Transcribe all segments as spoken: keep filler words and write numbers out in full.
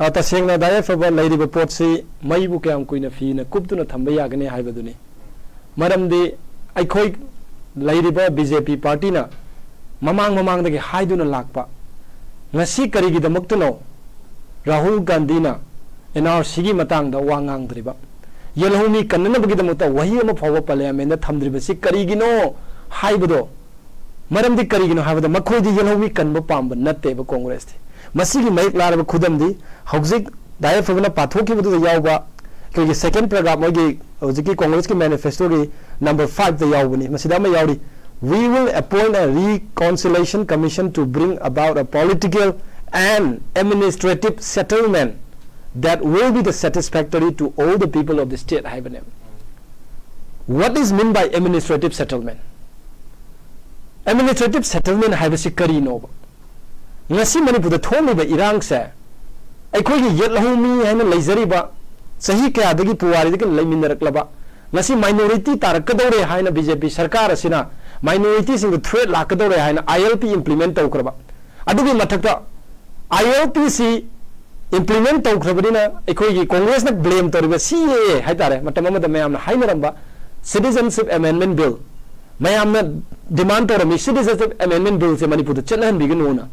ꯑ, ꯇꯁꯦꯡꯅ ꯗꯥ ꯌꯥꯏꯐꯕ, ꯂꯩꯔꯤꯕ ꯄꯣꯠꯁꯤ ꯃꯩꯕꯨ ꯀꯌꯥꯝ ꯀꯨꯏꯅ ꯐꯤꯅ ꯀꯨꯞꯇꯨꯅ ꯊꯝꯕ ꯌꯥꯒꯅꯤ ꯍꯥꯏꯕꯗꯨꯅꯤ꯫ ꯃꯔꯝꯗꯤ ꯑꯩꯈꯣꯏ ꯂꯩꯔꯤꯕ ꯕꯤ ꯖꯦ ꯄꯤ ꯄꯥꯔꯇꯤꯅ ꯃꯃꯥꯡ ꯃꯃꯥꯡꯗꯒꯤ ꯍꯥꯏꯗꯨꯅ ꯂꯥꯛꯄ, ꯉꯁꯤ ꯀꯔꯤꯒꯤꯗꯃꯛꯇꯅꯣ ꯔꯥꯍꯨꯜ ꯒꯥꯟꯙꯤꯅ ꯑꯦꯟ ꯑꯥꯔ ꯁꯤꯒꯤ ꯃꯇꯥꯡꯗ ꯋꯥ ꯉꯥꯡꯗ꯭ꯔꯤꯕ? ꯌꯦꯜꯍꯧꯃꯤ ꯀꯟꯅꯅꯕꯒꯤꯗꯃꯛꯇ ꯋꯥꯍꯩ ꯑꯃ ꯐꯥꯎꯕ ꯄꯥꯔꯂꯤꯌꯥꯃꯦꯟꯗ ꯊꯝꯗ꯭ꯔꯤꯕꯁꯤ ꯀꯔꯤꯒꯤꯅꯣ ꯍꯥꯏꯕꯗꯣ, ꯃꯔꯝꯗꯤ ꯀꯔꯤꯒꯤꯅꯣ ꯍꯥꯏꯕꯗ ꯃꯈꯣꯏꯗꯤ ꯌꯦꯜꯍꯧꯃꯤ ꯀꯟꯕ ꯄꯥꯝꯕ ꯅꯠꯇꯦꯕ ꯀꯣꯡꯒ꯭ꯔꯦꯁꯇꯤ꯫ ꯃꯁꯤꯒꯤ ꯃꯌꯦꯛ ꯂꯥꯔꯕ ꯈꯨꯗꯝꯗꯤ ꯍꯧꯖꯤꯛ ꯗꯥ ꯌꯥꯏꯐꯕꯅ ꯄꯥꯊꯣꯛꯈꯤꯕꯗꯨꯗ ꯌꯥꯎꯕ ꯑꯩꯈꯣꯏꯒꯤ second paragraph, ꯃꯣꯏꯒꯤ ꯍꯧꯖꯤꯛꯀꯤ ꯀꯣꯡꯒ꯭ꯔꯦꯁꯀꯤ ꯃꯦꯅꯤꯐꯦꯁꯇꯣꯒꯤ number five ꯇ ꯌꯥꯎꯕꯅꯤ꯫ ꯃꯁꯤꯗ ꯑꯃ ꯌꯥꯎꯔꯤ, "We will appoint a reconciliation commission to bring about a political and administrative settlement that will be the satisfactory to all the people of the state" ꯍꯥꯏꯕꯅꯦꯕ꯫ What is mean by administrative settlement? Administrative settlement ꯍꯥꯏꯕꯁꯤ ꯀꯔꯤꯅꯣꯕ? ꯉꯁꯤ ꯃꯅꯤꯄꯨꯔꯗ ꯊꯣꯛꯂꯤꯕ ꯏꯔꯥꯡꯁꯦ ꯑꯩꯈꯣꯏꯒꯤ ꯌꯦꯠꯂꯧꯃꯤ ꯍꯥꯏꯅ ꯂꯩꯖꯔꯤꯕ, ꯆꯍꯤ ꯀꯌꯥꯗꯒꯤ ꯄꯨꯋꯥꯔꯤꯗꯒꯤ ꯂꯩꯃꯤꯟꯅꯔꯛꯂꯕ, ꯉꯁꯤ minority ꯇꯥꯔꯛꯀꯗꯧꯔꯦ ꯍꯥꯏꯅ ꯕꯤ ꯖꯦ ꯄꯤ ꯁꯔꯀꯥꯔ ꯑꯁꯤꯅ minority ꯁꯤꯡꯗ threat ꯂꯥꯛꯀꯗꯧꯔꯦ ꯍꯥꯏꯅ ꯑꯥꯏ ꯑꯦꯜ ꯄꯤ implement ꯇꯧꯈ꯭ꯔꯕ, ꯑꯗꯨꯒꯤ ꯃꯊꯛꯇ ꯑꯥꯏ ꯑꯦꯜ ꯄꯤ ꯁꯤ implement ꯇꯧꯈ꯭ꯔꯕꯅꯤꯅ ꯑꯩꯈꯣꯏꯒꯤ ꯀꯣꯡꯒ꯭ꯔꯦꯁꯅ blame ꯇꯧꯔꯤꯕ ꯁꯤ ꯑꯦ ꯑꯦ ꯍꯥꯏꯇꯥꯔꯦ, ꯃꯇꯝ ꯑꯃꯗ ꯃꯌꯥꯝꯅ ꯍꯥꯏꯅꯔꯝꯕ Citizenship Amendment Bill, ꯃꯌꯥꯝꯅ demand ꯇꯧꯔꯝꯃꯤ Citizenship Amendment Bill ꯁꯦ ꯃꯅꯤꯄꯨꯔꯗ ꯆꯠꯅꯍꯟꯕꯤꯒꯅꯨꯅ꯫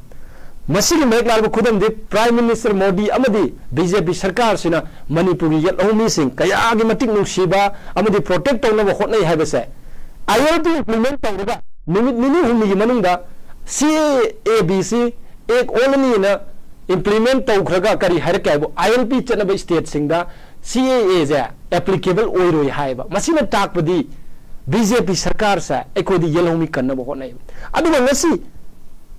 ꯃꯁꯤꯒꯤ ꯃꯌꯦꯛ ꯂꯥꯔꯕ ꯈꯨꯗꯝꯗꯤ Prime Minister ꯃꯣꯗꯤ ꯑꯃꯗꯤ ꯕꯤ ꯖꯦ ꯄꯤ ꯁꯔꯀꯥꯔꯁꯤꯅ ꯃꯅꯤꯄꯨꯔꯒꯤ ꯌꯦꯠꯂꯧꯃꯤꯁꯤꯡ ꯀꯌꯥꯒꯤ ꯃꯇꯤꯛ ꯅꯨꯡꯁꯤꯕ ꯑꯃꯗꯤ protect ꯇꯧꯅꯕ ꯍꯣꯠꯅꯩ ꯍꯥꯏꯕꯁꯦ, ꯑꯥꯏ ꯑꯦꯜ ꯄꯤ implement ꯇꯧꯔꯒ ꯅꯨꯃꯤꯠ ꯅꯤꯅꯤ ꯍꯨꯝꯅꯤꯒꯤ ꯃꯅꯨꯡꯗ ꯁꯤ ꯑꯦ A B C act ꯑꯣꯜꯂꯅꯤꯅ implement ꯇꯧꯈ꯭ꯔꯒ ꯀꯔꯤ ꯍꯥꯏꯔꯛꯀꯦ ꯍꯥꯏꯕꯨ, ꯑꯥꯏ ꯑꯦꯜ ꯄꯤ ꯆꯠꯅꯕ state ꯁꯤꯡꯗ ꯁꯤ ꯑꯦ ꯑꯦ ꯁꯦ applicable ꯑꯣꯏꯔꯣꯏ ꯍꯥꯏꯌꯦꯕ꯫ ꯃꯁꯤꯅ ꯇꯥꯛꯄꯗꯤ ꯕꯤ ꯖꯦ ꯄꯤ ꯁꯔꯀꯥꯔꯁꯦ ꯑꯩꯈꯣꯏꯗꯤ ꯌꯦꯜꯍꯧꯃꯤ ꯀꯟꯅꯕ ꯍꯣꯠꯅꯩ꯫ ꯑꯗꯨꯒ ꯉꯁꯤ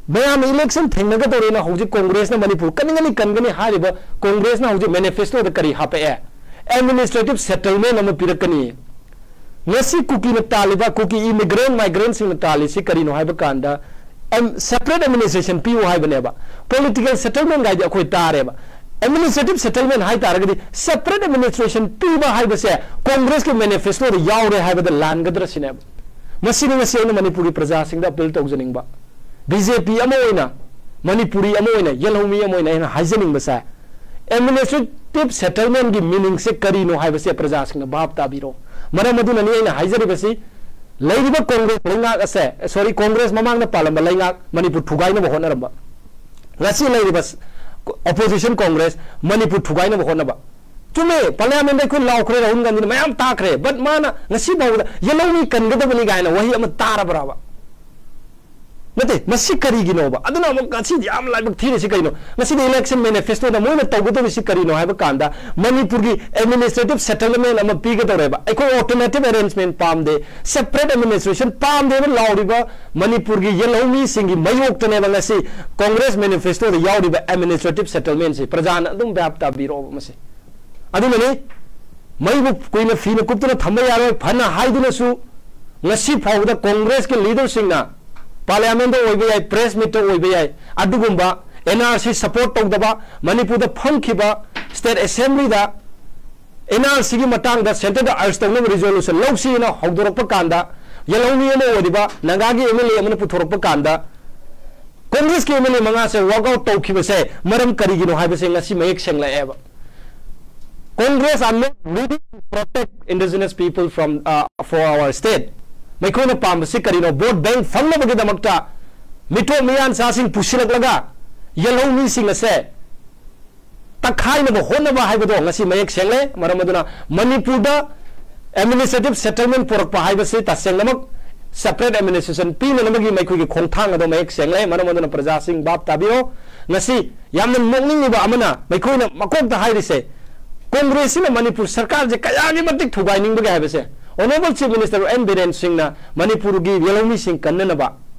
ꯃꯌꯥꯝꯅ election ꯊꯦꯡꯅꯒꯗꯧꯔꯦꯅ ꯍꯧꯖꯤꯛ ꯀꯣꯡꯒ꯭ꯔꯦꯁꯅ ꯃꯅꯤꯄꯨꯔ ꯀꯟꯒꯅꯤ, ꯀꯟꯒꯅꯤ ꯍꯥꯏꯔꯤꯕ ꯀꯣꯡꯒ꯭ꯔꯦꯁꯅ ꯍꯧꯖꯤꯛ manifesto ꯗ ꯀꯔꯤ ꯍꯥꯞꯄꯛꯑꯦ? Administrative settlement ꯑꯃ ꯄꯤꯔꯛꯀꯅꯤ꯫ ꯉꯁꯤ ꯀꯨꯀꯤꯅ ꯇꯥꯜꯂꯤꯕ, ꯀꯨꯀꯤ immigrant, migrant ꯁꯤꯡꯅ ꯇꯥꯜꯂꯤꯁꯤ ꯀꯔꯤꯅꯣ ꯍꯥꯏꯕ ꯀꯥꯟꯗ, ꯑꯦꯝ-, separate administration ꯄꯤꯌꯨ ꯍꯥꯏꯕꯅꯦꯕ꯫ Political settlement ꯒꯥꯏꯗꯤ ꯑꯩꯈꯣꯏ ꯇꯥꯔꯦꯕ꯫ Administrative settlement ꯍꯥꯏ ꯇꯥꯔꯒꯗꯤ separate administration ꯄꯤꯕ ꯍꯥꯏꯕꯁꯦ ꯀꯣꯡꯒ꯭ꯔꯦꯁꯀꯤ manifesto ꯗ ꯌꯥꯎꯔꯦ ꯍꯥꯏꯕꯗ ꯂꯥꯟꯒꯗ꯭ꯔꯥ ꯁꯤꯅꯦꯕ꯫ ꯃꯁꯤꯅꯤ ꯉꯁꯤ ꯑꯩꯅ ꯃꯅꯤꯄꯨꯔꯒꯤ ꯄ꯭ꯔꯖꯥꯁꯤꯡꯗ appeal ꯇꯧꯖꯅꯤꯡꯕ꯫ ꯕꯤ ꯖꯦ ꯄꯤ ꯑꯃ ꯑꯣꯏꯅ, ꯃꯅꯤꯄꯨꯔꯤ ꯑꯃ ꯑꯣꯏꯅ, ꯌꯦꯜꯍꯧꯃꯤ ꯑꯃ ꯑꯣꯏꯅ ꯑꯩꯅ ꯍꯥꯏꯖꯅꯤꯡꯕꯁꯦ, ꯑꯦꯗꯃꯤꯅꯤꯁꯇ꯭ꯔꯦꯇꯤꯚ ꯁꯦꯇꯜꯃꯦꯟꯒꯤ ꯃꯤꯅꯤꯡꯁꯦ ꯀꯔꯤꯅꯣ ꯍꯥꯏꯕꯁꯦ ꯄ꯭ꯔꯖꯥꯁꯤꯡꯅ ꯚꯥꯞ ꯇꯥꯕꯤꯔꯣ꯫ ꯃꯔꯝ ꯑꯗꯨꯅꯅꯤ ꯑꯩꯅ ꯍꯥꯏꯖꯔꯤꯕꯁꯤ, ꯂꯩꯔꯤꯕ ꯀꯣꯡꯒ꯭ꯔꯦꯁ ꯂꯩꯉꯥꯛ ꯑꯁꯦ, ꯁꯣꯔꯤ, ꯀꯣꯡꯒ꯭ꯔꯦꯁ ꯃꯃꯥꯡꯗ ꯄꯥꯜꯂꯝꯕ ꯂꯩꯉꯥꯛ ꯃꯅꯤꯄꯨꯔ ꯊꯨꯒꯥꯏꯅꯕ ꯍꯣꯠꯅꯔꯝꯕ, ꯉꯁꯤ ꯂꯩꯔꯤꯕ ꯑꯣꯄꯣꯖꯤꯁꯟ ꯀꯣꯡꯒ꯭ꯔꯦꯁ ꯃꯅꯤꯄꯨꯔ ꯊꯨꯒꯥꯏꯅꯕ ꯍꯣꯠꯅꯕ꯫ ꯆꯨꯝꯃꯦ, ꯄꯥꯔꯂꯤꯌꯥꯃꯦꯟꯗ ꯑꯩꯈꯣꯏ ꯂꯥꯎꯈ꯭ꯔꯦ, ꯔꯥꯍꯨꯜ ꯒꯥꯟꯙꯤꯅ ꯃꯌꯥꯝ ꯇꯥꯈ꯭ꯔꯦ, ꯕꯠ ꯃꯥꯅ ꯉꯁꯤ ꯐꯥꯎꯕꯗ ꯌꯦꯜꯍꯧꯃꯤ ꯀꯟꯒꯗꯕꯅꯤ ꯀꯥꯏꯅ ꯋꯥꯍꯩ ꯑꯃ ꯇꯥꯔꯕ꯭ꯔꯕ? ꯅꯠꯇꯦ, ꯃꯁꯤ ꯀꯔꯤꯒꯤꯅꯣꯕ? ꯑꯗꯨꯅ ꯑꯃꯨꯛ ꯉꯁꯤꯗꯤ ꯌꯥꯝ ꯂꯥꯏꯕꯛ ꯊꯤꯔꯤꯁꯤ ꯀꯩꯅꯣ? ꯉꯁꯤꯗꯤ ꯏꯂꯦꯛꯁꯟ ꯃꯦꯅꯤꯐꯦꯁꯇꯣꯗ ꯃꯣꯏꯅ ꯇꯧꯒꯗꯧꯔꯤꯁꯤ ꯀꯔꯤꯅꯣ ꯍꯥꯏꯕ ꯀꯥꯟꯗ, ꯃꯅꯤꯄꯨꯔꯒꯤ ꯑꯦꯗꯃꯤꯅꯤꯁꯇ꯭ꯔꯦꯇꯤꯚ ꯁꯦꯇꯜꯃꯦꯟ ꯑꯃ ꯄꯤꯒꯗꯧꯔꯦꯕ꯫ ꯑꯩꯈꯣꯏ ꯑꯣꯜꯇꯔꯅꯦꯇꯤꯚ ꯑꯦꯔꯦꯟꯖꯃꯦꯟ ꯄꯥꯝꯗꯦ, ꯁꯦꯄꯔꯦꯠ ꯑꯦꯗꯃꯤꯅꯤꯁꯇ꯭ꯔꯦꯁꯟ ꯄꯥꯝꯗꯦꯅ ꯂꯥꯎꯔꯤꯕ ꯃꯅꯤꯄꯨꯔꯒꯤ ꯌꯦꯜꯍꯧꯃꯤꯁꯤꯡꯒꯤ ꯃꯥꯌꯣꯛꯇꯅꯦꯕ ꯉꯁꯤ ꯀꯣꯡꯒ꯭ꯔꯦꯁ ꯃꯦꯅꯤꯐꯦꯁꯇꯣꯗ ꯌꯥꯎꯔꯤꯕ ꯑꯦꯗꯃꯤꯅꯤꯁꯇ꯭ꯔꯦꯇꯤꯚ ꯁꯦꯇꯜꯃꯦꯟꯁꯤ꯫ ꯄ꯭ꯔꯖꯥꯅ ꯑꯗꯨꯝ ꯚꯥꯞ ꯇꯥꯕꯤꯔꯛꯑꯣꯕ ꯃꯁꯤ꯫ ꯑꯗꯨꯅꯅꯤ, ꯃꯩꯕꯨ ꯀꯨꯏꯅ ꯐꯤꯅ ꯀꯨꯞꯇꯨꯅ ꯊꯝꯕ ꯌꯥꯔꯣꯏ꯫ ꯐꯅ ꯍꯥꯏꯗꯨꯅꯁꯨ, ꯉꯁꯤ ꯐꯥꯎꯕꯗ ꯀꯣꯡꯒ꯭ꯔꯦꯁꯀꯤ ꯂꯤꯗꯔꯁꯤꯡꯅ ꯄꯥꯔꯂꯤꯌꯥꯃꯦꯟꯗ ꯑꯣꯏꯕ ꯌꯥꯏ, ꯄ꯭ꯔꯦꯁ ꯃꯤꯠꯇ ꯑꯣꯏꯕ ꯌꯥꯏ, ꯑꯗꯨꯒꯨꯝꯕ ꯑꯦꯟ ꯑꯥꯔ ꯁꯤ ꯁꯄꯣꯔꯠ ꯇꯧꯗꯕ, ꯃꯅꯤꯄꯨꯔꯗ ꯐꯝꯈꯤꯕ ꯁ꯭ꯇꯦꯠ ꯑꯦꯁꯦꯝꯕ꯭ꯂꯤꯗ ꯑꯦꯟ ꯑꯥꯔ ꯁꯤꯒꯤ ꯃꯇꯥꯡꯗ ꯁꯦꯟꯇꯔꯗ ꯑꯔꯖ ꯇꯧꯅꯕ ꯔꯤꯖꯣꯂꯨꯁꯟ ꯂꯧꯁꯤꯅ ꯍꯧꯗꯣꯔꯛꯄ ꯀꯥꯟꯗ, ꯌꯦꯜꯍꯧꯃꯤ ꯑꯃ ꯑꯣꯏꯔꯤꯕ ꯅꯥꯒꯥꯒꯤ ꯑꯦꯝ ꯑꯦꯜ ꯑꯦ ꯑꯃꯅ ꯄꯨꯊꯣꯔꯛꯄ ꯀꯥꯟꯗ, ꯀꯣꯡꯒ꯭ꯔꯦꯁꯀꯤ ꯑꯦꯝ ꯑꯦꯜ ꯑꯦ ꯃꯉꯥꯁꯦ ꯋꯥꯛ ꯑꯥꯎꯠ ꯇꯧꯈꯤꯕꯁꯦ ꯃꯔꯝ ꯀꯔꯤꯒꯤꯅꯣ ꯍꯥꯏꯕꯁꯦ ꯉꯁꯤ ꯃꯌꯦꯛ ꯁꯦꯡꯂꯛꯑꯦꯕ꯫ Congress are not ready to protect indigenous people from, uh, for our state. ꯃꯈꯣꯏꯅ ꯄꯥꯝꯕꯁꯤ ꯀꯔꯤꯅꯣ? ꯚꯣꯠ ꯕꯦꯡꯛ ꯐꯪꯅꯕꯒꯤꯗꯃꯛꯇ ꯃꯤꯇꯣꯞ ꯃꯤꯌꯥꯟꯆꯥꯁꯤꯡ ꯄꯨꯁꯤꯜꯂꯛꯂꯒ ꯌꯦꯜꯍꯧꯃꯤꯁꯤꯡ ꯑꯁꯦ ꯇꯛꯈꯥꯏꯅꯕ ꯍꯣꯠꯅꯕ ꯍꯥꯏꯕꯗꯣ ꯉꯁꯤ ꯃꯌꯦꯛ ꯁꯦꯡꯂꯦ꯫ ꯃꯔꯝ ꯑꯗꯨꯅ ꯃꯅꯤꯄꯨꯔꯗ ꯑꯦꯗꯃꯤꯅꯤꯁꯇ꯭ꯔꯦꯇꯤꯚ ꯁꯦꯇꯜꯃꯦꯟ ꯄꯨꯔꯛꯄ ꯍꯥꯏꯕꯁꯤ ꯇꯁꯦꯡꯅꯃꯛ ꯁꯦꯄꯔꯦꯠ ꯑꯦꯗꯃꯤꯅꯤꯁꯇ꯭ꯔꯦꯁꯟ ꯄꯤꯅꯅꯕꯒꯤ ꯃꯈꯣꯏꯒꯤ ꯈꯣꯡꯊꯥꯡ ꯑꯗꯣ ꯃꯌꯦꯛ ꯁꯦꯡꯂꯦ꯫ ꯃꯔꯝ ꯑꯗꯨꯅ ꯄ꯭ꯔꯖꯥꯁꯤꯡ ꯚꯥꯞ ꯇꯥꯕꯤꯌꯣ꯫ ꯉꯁꯤ ꯌꯥꯝꯅ ꯅꯣꯛꯅꯤꯡꯉꯤꯕ ꯑꯃꯅ, ꯃꯈꯣꯏꯅ ꯃꯀꯣꯛꯇ ꯍꯥꯏꯔꯤꯁꯦ, ꯀꯣꯡꯒ꯭ꯔꯦꯁꯁꯤꯅ ꯃꯅꯤꯄꯨꯔ ꯁꯔꯀꯥꯔꯁꯦ ꯀꯌꯥꯒꯤ ꯃꯇꯤꯛ ꯊꯨꯒꯥꯏꯅꯤꯡꯕꯒꯦ ꯍꯥꯏꯕꯁꯦ꯫ Honourable chief minister N Biren ꯁꯤꯡꯅ ꯃꯅꯤꯄꯨꯔꯒꯤ ꯌꯦꯜꯍꯧꯃꯤꯁꯤꯡ ꯀꯟꯅꯅꯕ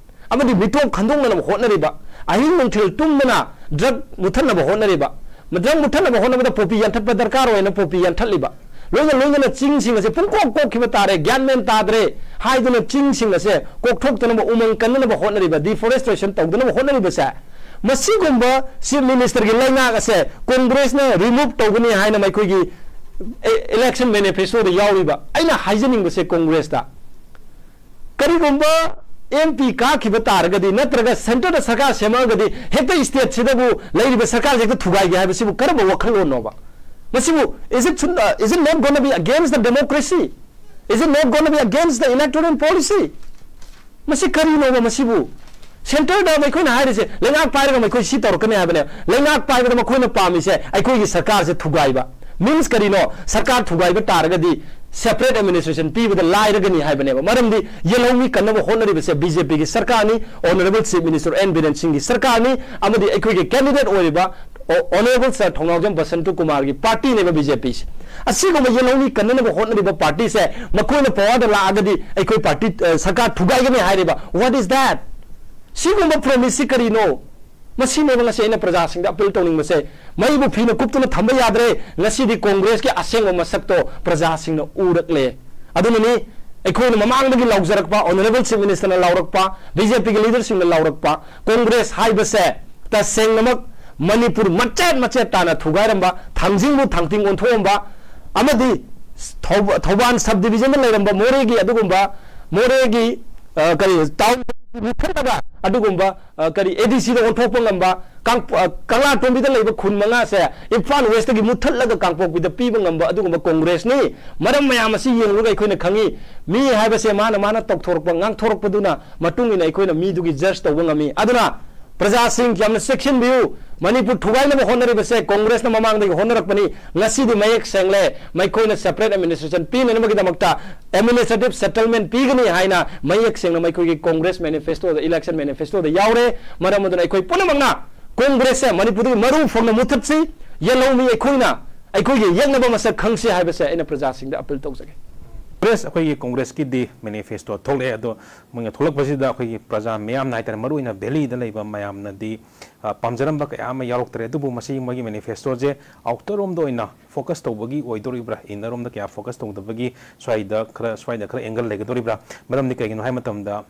ꯑꯃꯗꯤ ꯃꯤꯇꯣꯞ ꯈꯟꯗꯣꯛꯅꯅꯕ ꯍꯣꯠꯅꯔꯤꯕ, ꯑꯍꯤꯡ ꯅꯨꯡꯊꯤꯜ ꯇꯨꯝꯗꯅ ꯗ꯭ꯔꯒ ꯃꯨꯊꯠꯅꯕ ꯍꯣꯠꯅꯔꯤꯕ, ꯗ꯭ꯔꯒ ꯃꯨꯊꯠꯅꯕ ꯍꯣꯠꯅꯕꯗ ꯄꯣꯄꯤ ꯌꯥꯟꯊꯠꯄ ꯗꯔꯀꯥꯔ ꯑꯣꯏꯅ ꯄꯣꯄꯤ ꯌꯥꯟꯊꯠꯂꯤꯕ, ꯂꯣꯏꯅ ꯂꯣꯏꯅꯅ ꯆꯤꯡꯁꯤꯡ ꯑꯁꯦ ꯄꯨꯡꯀꯣꯛ ꯀꯣꯛꯈꯤꯕ ꯇꯥꯔꯦ, ꯒ꯭ꯌꯥꯟ ꯃꯦꯟ ꯇꯥꯗ꯭ꯔꯦ ꯍꯥꯏꯗꯨꯅ ꯆꯤꯡꯁꯤꯡ ꯑꯁꯦ ꯀꯣꯛꯊꯣꯛꯇꯅꯕ ꯎꯃꯪ ꯀꯟꯅꯅꯕ ꯍꯣꯠꯅꯔꯤꯕ, ꯗꯤꯐꯣꯔꯦꯁꯇ꯭ꯔꯦꯁꯟ ꯇꯧꯗꯅꯕ ꯍꯣꯠꯅꯔꯤꯕꯁꯦ, ꯃꯁꯤꯒꯨꯝꯕ ꯆꯤꯐ ꯃꯤꯅꯤꯁꯇꯔꯒꯤ ꯂꯩꯉꯥꯛ ꯑꯁꯦ ꯀꯣꯡꯒ꯭ꯔꯦꯁꯅ ꯔꯤꯃꯨꯚ ꯇꯧꯒꯅꯤ ꯍꯥꯏꯅ ꯃꯈꯣꯏꯒꯤ ꯏꯂꯦꯛꯁꯟ ꯃꯦꯅꯤꯐꯦꯁꯇꯣꯗ ꯌꯥꯎꯔꯤꯕ꯫ ꯑꯩꯅ ꯍꯥꯏꯖꯅꯤꯡꯕꯁꯦ ꯀꯣꯡꯒ꯭ꯔꯦꯁꯇ, ꯀꯔꯤꯒꯨꯝꯕ ꯑꯦꯝ ꯄꯤ ꯀꯥꯈꯤꯕ ꯇꯥꯔꯒꯗꯤ, ꯅꯠꯇ꯭ꯔꯒ centre ꯗ ꯁꯔꯀꯥꯔ ꯁꯦꯝꯃꯛꯑꯒꯗꯤ, ꯍꯦꯛꯇ state ꯁꯤꯗꯕꯨ ꯂꯩꯔꯤꯕ ꯁꯔꯀꯥꯔꯁꯦ ꯍꯦꯛꯇ ꯊꯨꯒꯥꯏꯒꯦ ꯍꯥꯏꯕꯁꯤꯕꯨ ꯀꯔꯝꯕ ꯋꯥꯈꯜꯂꯣꯟꯅꯣꯕ? ꯃꯁꯤꯕꯨ, is it should, uh, is it not gonna be against the democracy? Is it not gonna be against the electoral policy? ꯃꯁꯤ ꯀꯔꯤꯅꯣꯕ ꯃꯁꯤꯕꯨ? Centre ꯗ ꯃꯈꯣꯏꯅ ꯍꯥꯏꯔꯤꯁꯦ, ꯂꯩꯉꯥꯛ ꯄꯥꯏꯔꯒ ꯃꯈꯣꯏ ꯁꯤ ꯇꯧꯔꯛꯀꯅꯤ ꯍꯥꯏꯕꯅꯦ꯫ ꯂꯩꯉꯥꯛ ꯄꯥꯏꯕꯗ ꯃꯈꯣꯏꯅ ꯄꯥꯝꯃꯤꯁꯦ ꯑꯩꯈꯣꯏꯒꯤ ꯁꯔꯀꯥꯔꯁꯦ ꯊꯨꯒꯥꯏꯕ꯫ Means ꯀꯔꯤꯅꯣ? ꯁꯔꯀꯥꯔ ꯊꯨꯒꯥꯏꯕ ꯇꯥꯔꯒꯗꯤ separate administration ꯄꯤꯕꯗ ꯂꯥꯏꯔꯒꯅꯤ ꯍꯥꯏꯕꯅꯦꯕ꯫ ꯃꯔꯝꯗꯤ ꯌꯦꯜꯍꯧꯃꯤ ꯀꯟꯅꯕ ꯍꯣꯠꯅꯔꯤꯕꯁꯦ ꯕꯤ ꯖꯦ ꯄꯤꯒꯤ ꯁꯔꯀꯥꯔꯅꯤ, Honourable Chief Minister N Biren ꯁꯤꯡꯒꯤ ꯁꯔꯀꯥꯔꯅꯤ, ꯑꯃꯗꯤ ꯑꯩꯈꯣꯏꯒꯤ candidate ꯑꯣꯏꯔꯤꯕ ꯑꯣ-, Honourable Sir ꯊꯧꯅꯥꯎꯖꯝ ꯕꯁꯟꯇ ꯀꯨꯃꯥꯔꯒꯤ party ꯅꯦꯕ ꯕꯤ ꯖꯦ ꯄꯤꯁꯦ꯫ ꯑꯁꯤꯒꯨꯝꯕ ꯌꯦꯜꯍꯧꯃꯤ ꯀꯟꯅꯅꯕ ꯍꯣꯠꯅꯔꯤꯕ party ꯁꯦ ꯃꯈꯣꯏꯅ power ꯗ ꯂꯥꯛꯑꯒꯗꯤ ꯑꯩꯈꯣꯏ party, ꯑ, ꯁꯔꯀꯥꯔ ꯊꯨꯒꯥꯏꯒꯅꯤ ꯍꯥꯏꯔꯤꯕ꯫ What is that? ꯁꯤꯒꯨꯝꯕ promise ꯁꯤ ꯀꯔꯤꯅꯣ? ꯃꯁꯤꯅꯦꯕ ꯉꯁꯤ ꯑꯩꯅ ꯄ꯭ꯔꯖꯥꯁꯤꯡꯗ appeal ꯇꯧꯅꯤꯡꯕꯁꯦ꯫ ꯃꯩꯕꯨ ꯐꯤꯅ ꯀꯨꯞꯇꯨꯅ ꯊꯝꯕ ꯌꯥꯗ꯭ꯔꯦ꯫ ꯉꯁꯤꯗꯤ ꯀꯣꯡꯒ꯭ꯔꯦꯁꯀꯤ ꯑꯁꯦꯡꯕ ꯃꯁꯛꯇꯣ ꯄ꯭ꯔꯖꯥꯁꯤꯡꯅ ꯎꯔꯛꯂꯦ꯫ ꯑꯗꯨꯅꯅꯤ ꯑꯩꯈꯣꯏꯅ ꯃꯃꯥꯡꯗꯒꯤ ꯂꯥꯎꯖꯔꯛꯄ, Honourable Chief Minister ꯅ ꯂꯥꯎꯔꯛꯄ, ꯕꯤ ꯖꯦ ꯄꯤꯒꯤ leader ꯁꯤꯡꯅ ꯂꯥꯎꯔꯛꯄ, ꯀꯣꯡꯒ꯭ꯔꯦꯁ ꯍꯥꯏꯕꯁꯦ ꯇꯁꯦꯡꯅꯃꯛ ꯃꯅꯤꯄꯨꯔ ꯃꯆꯦꯠ ꯃꯆꯦꯠ ꯇꯥꯅ ꯊꯨꯒꯥꯏꯔꯝꯕ, ꯊꯥꯡꯖꯤꯡꯕꯨ ꯊꯥꯡꯇꯤꯡ ꯑꯣꯟꯊꯣꯛꯑꯝꯕ, ꯑꯃꯗꯤ ꯊꯧꯕ-, ꯊꯧꯕꯥꯜ sub division ꯗ ꯂꯩꯔꯝꯕ ꯃꯣꯔꯦꯒꯤ ꯑꯗꯨꯒꯨꯝꯕ, ꯃꯣꯔꯦꯒꯤ, ꯑ, ꯀꯔꯤ, town ꯃꯨꯠꯊꯠꯂꯒ ꯑꯗꯨꯒꯨꯝꯕ, ꯑ, ꯀꯔꯤ, ꯑꯦ ꯗꯤ ꯁꯤ ꯗ ꯑꯣꯟꯊꯣꯛꯄ ꯉꯝꯕ, ꯀꯥꯡ-, ꯑ, ꯀꯪꯂꯥꯇꯣꯝꯕꯤꯗ ꯂꯩꯕ ꯈꯨꯟ ꯃꯉꯥꯁꯦ ꯏꯝꯐꯥꯜ West ꯇꯒꯤ ꯃꯨꯠꯊꯠꯂꯒ ꯀꯥꯡꯄꯣꯛꯄꯤꯗ ꯄꯤꯕ ꯉꯝꯕ ꯑꯗꯨꯒꯨꯝꯕ ꯀꯣꯡꯒ꯭ꯔꯦꯁꯅꯤ꯫ ꯃꯔꯝ ꯃꯌꯥꯝ ꯑꯁꯤ ꯌꯦꯡꯂꯨꯔꯒ ꯑꯩꯈꯣꯏꯅ ꯈꯪꯉꯤ, ꯃꯤ ꯍꯥꯏꯕꯁꯦ ꯃꯥꯅ ꯃꯥꯅ ꯇꯧꯊꯣꯔꯛꯄ, ꯉꯥꯡꯊꯣꯔꯛꯄꯗꯨꯅ ꯃꯇꯨꯡ ꯏꯟꯅ ꯑꯩꯈꯣꯏꯅ ꯃꯤꯗꯨꯒꯤ judge ꯇꯧꯕ ꯉꯝꯃꯤ꯫ ꯑꯗꯨꯅ ꯄ꯭ꯔꯖꯥꯁꯤꯡ ꯌꯥꯝꯅ ꯆꯦꯛꯁꯤꯟꯕꯤꯌꯨ꯫ ꯃꯅꯤꯄꯨꯔ ꯊꯨꯒꯥꯏꯅꯕ ꯍꯣꯠꯅꯔꯤꯕꯁꯦ ꯀꯣꯡꯒ꯭ꯔꯦꯁꯅ ꯃꯃꯥꯡꯗꯒꯤ ꯍꯣꯠꯅꯔꯛꯄꯅꯤ꯫ ꯉꯁꯤꯗꯤ ꯃꯌꯦꯛ ꯁꯦꯡꯂꯦ, ꯃꯈꯣꯏꯅ separate administration ꯄꯤꯅꯅꯕꯒꯤꯗꯃꯛꯇ administrative settlement ꯄꯤꯒꯅꯤ ꯍꯥꯏꯅ ꯃꯌꯦꯛ ꯁꯦꯡꯅ ꯃꯈꯣꯏꯒꯤ ꯀꯣꯡꯒ꯭ꯔꯦꯁ manifesto ꯗ, election manifesto ꯗ ꯌꯥꯎꯔꯦ꯫ ꯃꯔꯝ ꯑꯗꯨꯅ ꯑꯩꯈꯣꯏ ꯄꯨꯝꯅꯃꯛꯅ ꯀꯣꯡꯒ꯭ꯔꯦꯁꯁꯦ ꯃꯅꯤꯄꯨꯔꯗꯒꯤ ꯃꯔꯨ ꯐꯪꯅ ꯃꯨꯠꯊꯠꯁꯤ, ꯌꯦꯜꯍꯧꯃꯤ ꯑꯩꯈꯣꯏꯅ ꯑꯩꯈꯣꯏꯒꯤ ꯌꯦꯛꯅꯕ ꯃꯁꯛ ꯈꯪꯁꯤ ꯍꯥꯏꯕꯁꯦ ꯑꯩꯅ ꯄ꯭ꯔꯖꯥꯁꯤꯡꯗ appeal ꯇꯧꯖꯒꯦ꯫ ꯀꯣꯡꯒ꯭ꯔꯦꯁ, ꯑꯩꯈꯣꯏꯒꯤ ꯀꯣꯡꯒ꯭ꯔꯦꯁꯀꯤꯗꯤ manifesto ꯊꯣꯛꯂꯛꯑꯦ, ꯑꯗꯣ ꯃꯣꯏꯅ ꯊꯣꯛꯂꯛꯄꯁꯤꯗ ꯑꯩꯈꯣꯏꯒꯤ ꯄ꯭ꯔꯖꯥ ꯃꯤꯌꯥꯝꯅ ꯍꯥꯏꯇꯥꯔꯦ, ꯃꯔꯨꯑꯣꯏꯅ ꯚꯦꯂꯤꯗ ꯂꯩꯕ ꯃꯌꯥꯝꯅꯗꯤ, ꯑ, ꯄꯥꯝꯖꯔꯝꯕ ꯀꯌꯥ ꯑꯃ ꯌꯥꯎꯔꯛꯇ꯭ꯔꯦ꯫ ꯑꯗꯨꯕꯨ ꯃꯁꯤꯒꯤ ꯃꯣꯏꯒꯤ manifesto ꯁꯦ outer ꯔꯣꯝꯗ ꯑꯣꯏꯅ focus ꯇꯧꯕꯒꯤ ꯑꯣꯏꯗꯣꯔꯤꯕ꯭ꯔꯥ, inner ꯔꯣꯝꯗ ꯀꯌꯥ focus ꯇꯧꯗꯕꯒꯤ ꯁ꯭ꯋꯥꯏꯗ ꯈꯔ, ꯁ꯭ꯋꯥꯏꯗ ꯈꯔ angle ꯂꯩꯒꯗꯣꯔꯤꯕ꯭ꯔꯥ? ꯃꯔꯝꯗꯤ ꯀꯩꯒꯤꯅꯣ ꯍꯥꯏꯕ ꯃꯇꯝꯗ,